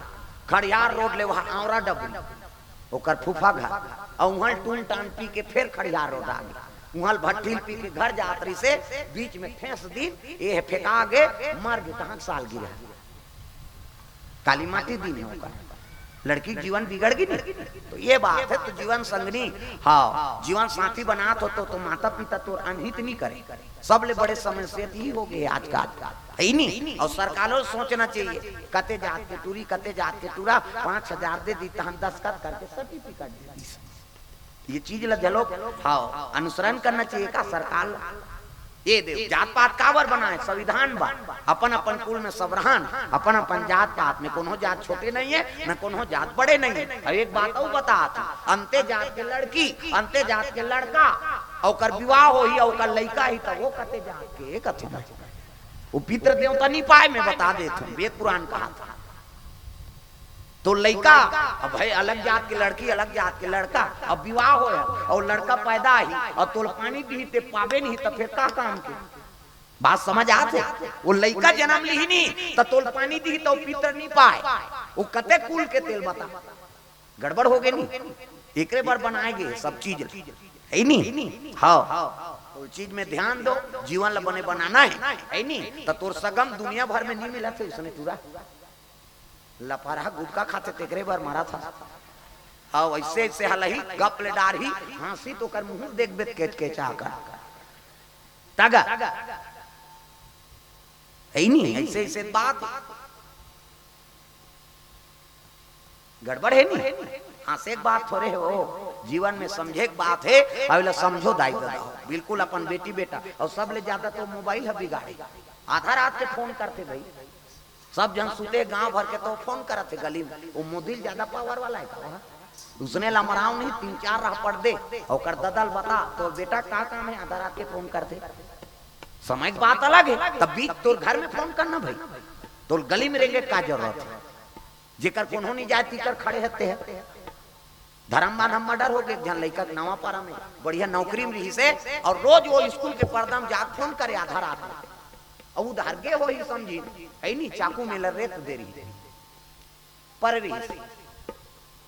खड़ियार रोड ले वहाँ आंवरा डबरी, ओकर फूफा घर, अउ उहाँ टून टान पी के फेर खड़ियार रोड आ गे। उहाँ भट्ठील पी के घर जात रहिस हे, बीच में ठेस दिन, ये फेंका गे, मर गे। कहाँ के सालगिरह? काली माटी दिन हे ओकर। लड़की के जीवन बिगड़ गे नी। तो ये बात हे, तो जीवन संगनी, हाँ, जीवन साथी बनात हो तो, तो माता पिता तोर अनहित नी करे। सबले बड़े समस्या तो ही हो गे आजकल, हे नी? अउ सरकारो सोचना चाहिए, कते जात के टूरी, कते जात के टूरा, पाँच हजार दे दी, तहन दस्तखत करके सर्टिफिकेट दे दी। ये चीज ला घलो, हाँ, अनुसरण करना चाहिए का सरकार ला? ये देव, जात पात काबर बनाए? संविधान बा, अपन अपन कुल में सब रहन, अपन अपन जात पात में, कोनो जात छोटे नहीं है, न कोनो जात बड़े नहीं है। अब एक बात अउ बतात हूँ, अंते जात के लड़की, अंते जात के लड़का, ओकर विवाह होही, ओकर लइका ही, त वो कते जात के, कथे ना। वो पितृ देवता नहीं पाए, मैं बता देत हूँ, वेद पुराण कहा था। तो लइका, अब भाई अलग जात के लड़की, अलग जात के लड़का, अब विवाह होय अउ लड़का पैदा ही अउ तोल पानी दिही ते पाबे नहीं, त फिर का काम के? बात समझ आत हे? वो लइका जन्म लिही नहीं त तोल पानी दिही त वो पितर नहीं पाए, वो कते कुल के तेल बता, गड़बड़ हो गे नहीं। एकरे बर बनाए गे सब चीज, हे नहीं? हाँ, चीज में ध्यान दो, जीवन ला बने बनाना हे, हे नी? त तोर सगम दुनिया भर में नी मिलत हे, उसने टूरा लपरहा गुटखा खाथे, तेकरे बर मरत हस। अउ अइसे अइसे हलही, गप ले डारही, हाँसी त ओकर मुँह देखबे त केच केचा कर। तगा। हे नी? अइसे अइसे बात गड़बड़ हे नी? हाँसे के बात थोरे हे ओ, जीवन में समझे के बात हे। अउ एला समझो दाई ददा हो, बिल्कुल अपन बेटी बेटा। अउ सबले ज्यादा तो मोबाइल ह बिगाड़े। आधा रात के फोन करथे भाई, सब झन सुते, गांव भर के तो फोन करत हे गली में। ओ मोदी ले ज्यादा पावर वाला हे का ओ? उसने ल मराव नहीं, तीन चार राहपट दे, ओकर ददा ल बता, तोर बेटा का काम हे, आधा रात के फोन करथे। समय के बात अलग हे, तब बीच तोर घर में फोन करना भाई, तोर गली में रेंगे का जरूरत हे? जेकर कोनो नहीं जाय, तीकर खड़े हते हे। धरमबांध म मर्डर हो गे, एक झन लइका के नवापारा में, बढ़िया नौकरी में रहिस हे, अउ रोज ओ स्कूल के पर्दा में जाके फोन करे आधा रात में। अउ उधार गे होही समझी, हे नी, चाकू में ल रेत दे रहिस हे। पर रहिस हे।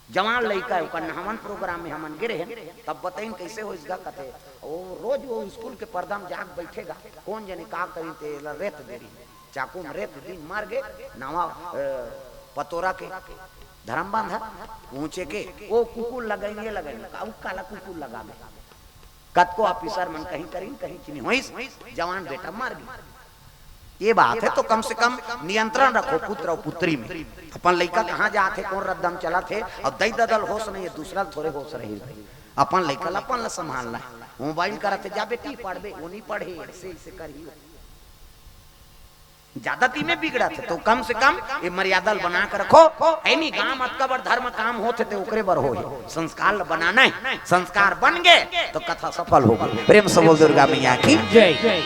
जवान लइका हे, ओकर नहावन प्रोग्राम में हमन गे रहेन, तब बतइन कइसे होइस गा, कथे, ओ रोज ओ स्कूल के पर्दा में जाके बइठे गा, कोन जनी का करिन ते ल रेत दे रहिस हे। चाकू में रेत दिन मर गे, नवा, अ, पतोरा के धरमबांध ह, पहुँचे के, ओ कुकुर लगाइन, ये लगाइन, का, उ काला कुकुर लगा दे। कतको ऑफिसर मन कहीं करिन, कहीं चिन्ही होइस, जवान बेटा मर गे। ये बात हे, तो कम से कम नियंत्रण रखो पुत्र अउ पुत्री में। अपन लइका कहाँ जात हे, कोन रद्दा म चलत हे, अउ दई ददा ल होश नहीं हे, दूसरा ल थोरे होश रही। अपन लइका ल अपन ल संभालना हे। मोबाइल करत हे, जा बेटी पढ़बे, ओ नहीं पढ़े, अइसे अइसे करही। ज्यादा तीमे बिगड़त हे, तो कम से कम ये मर्यादा ल बना के रखो। हे नी, गांव म अतका बड़ धर्म काम होत हे, ते ओकरे बर होही। संस्कार ल बनाना हे, संस्कार बन गे, तो कथा सफल हो गे। प्रेम से बोल दुर्गा मैया की। जय।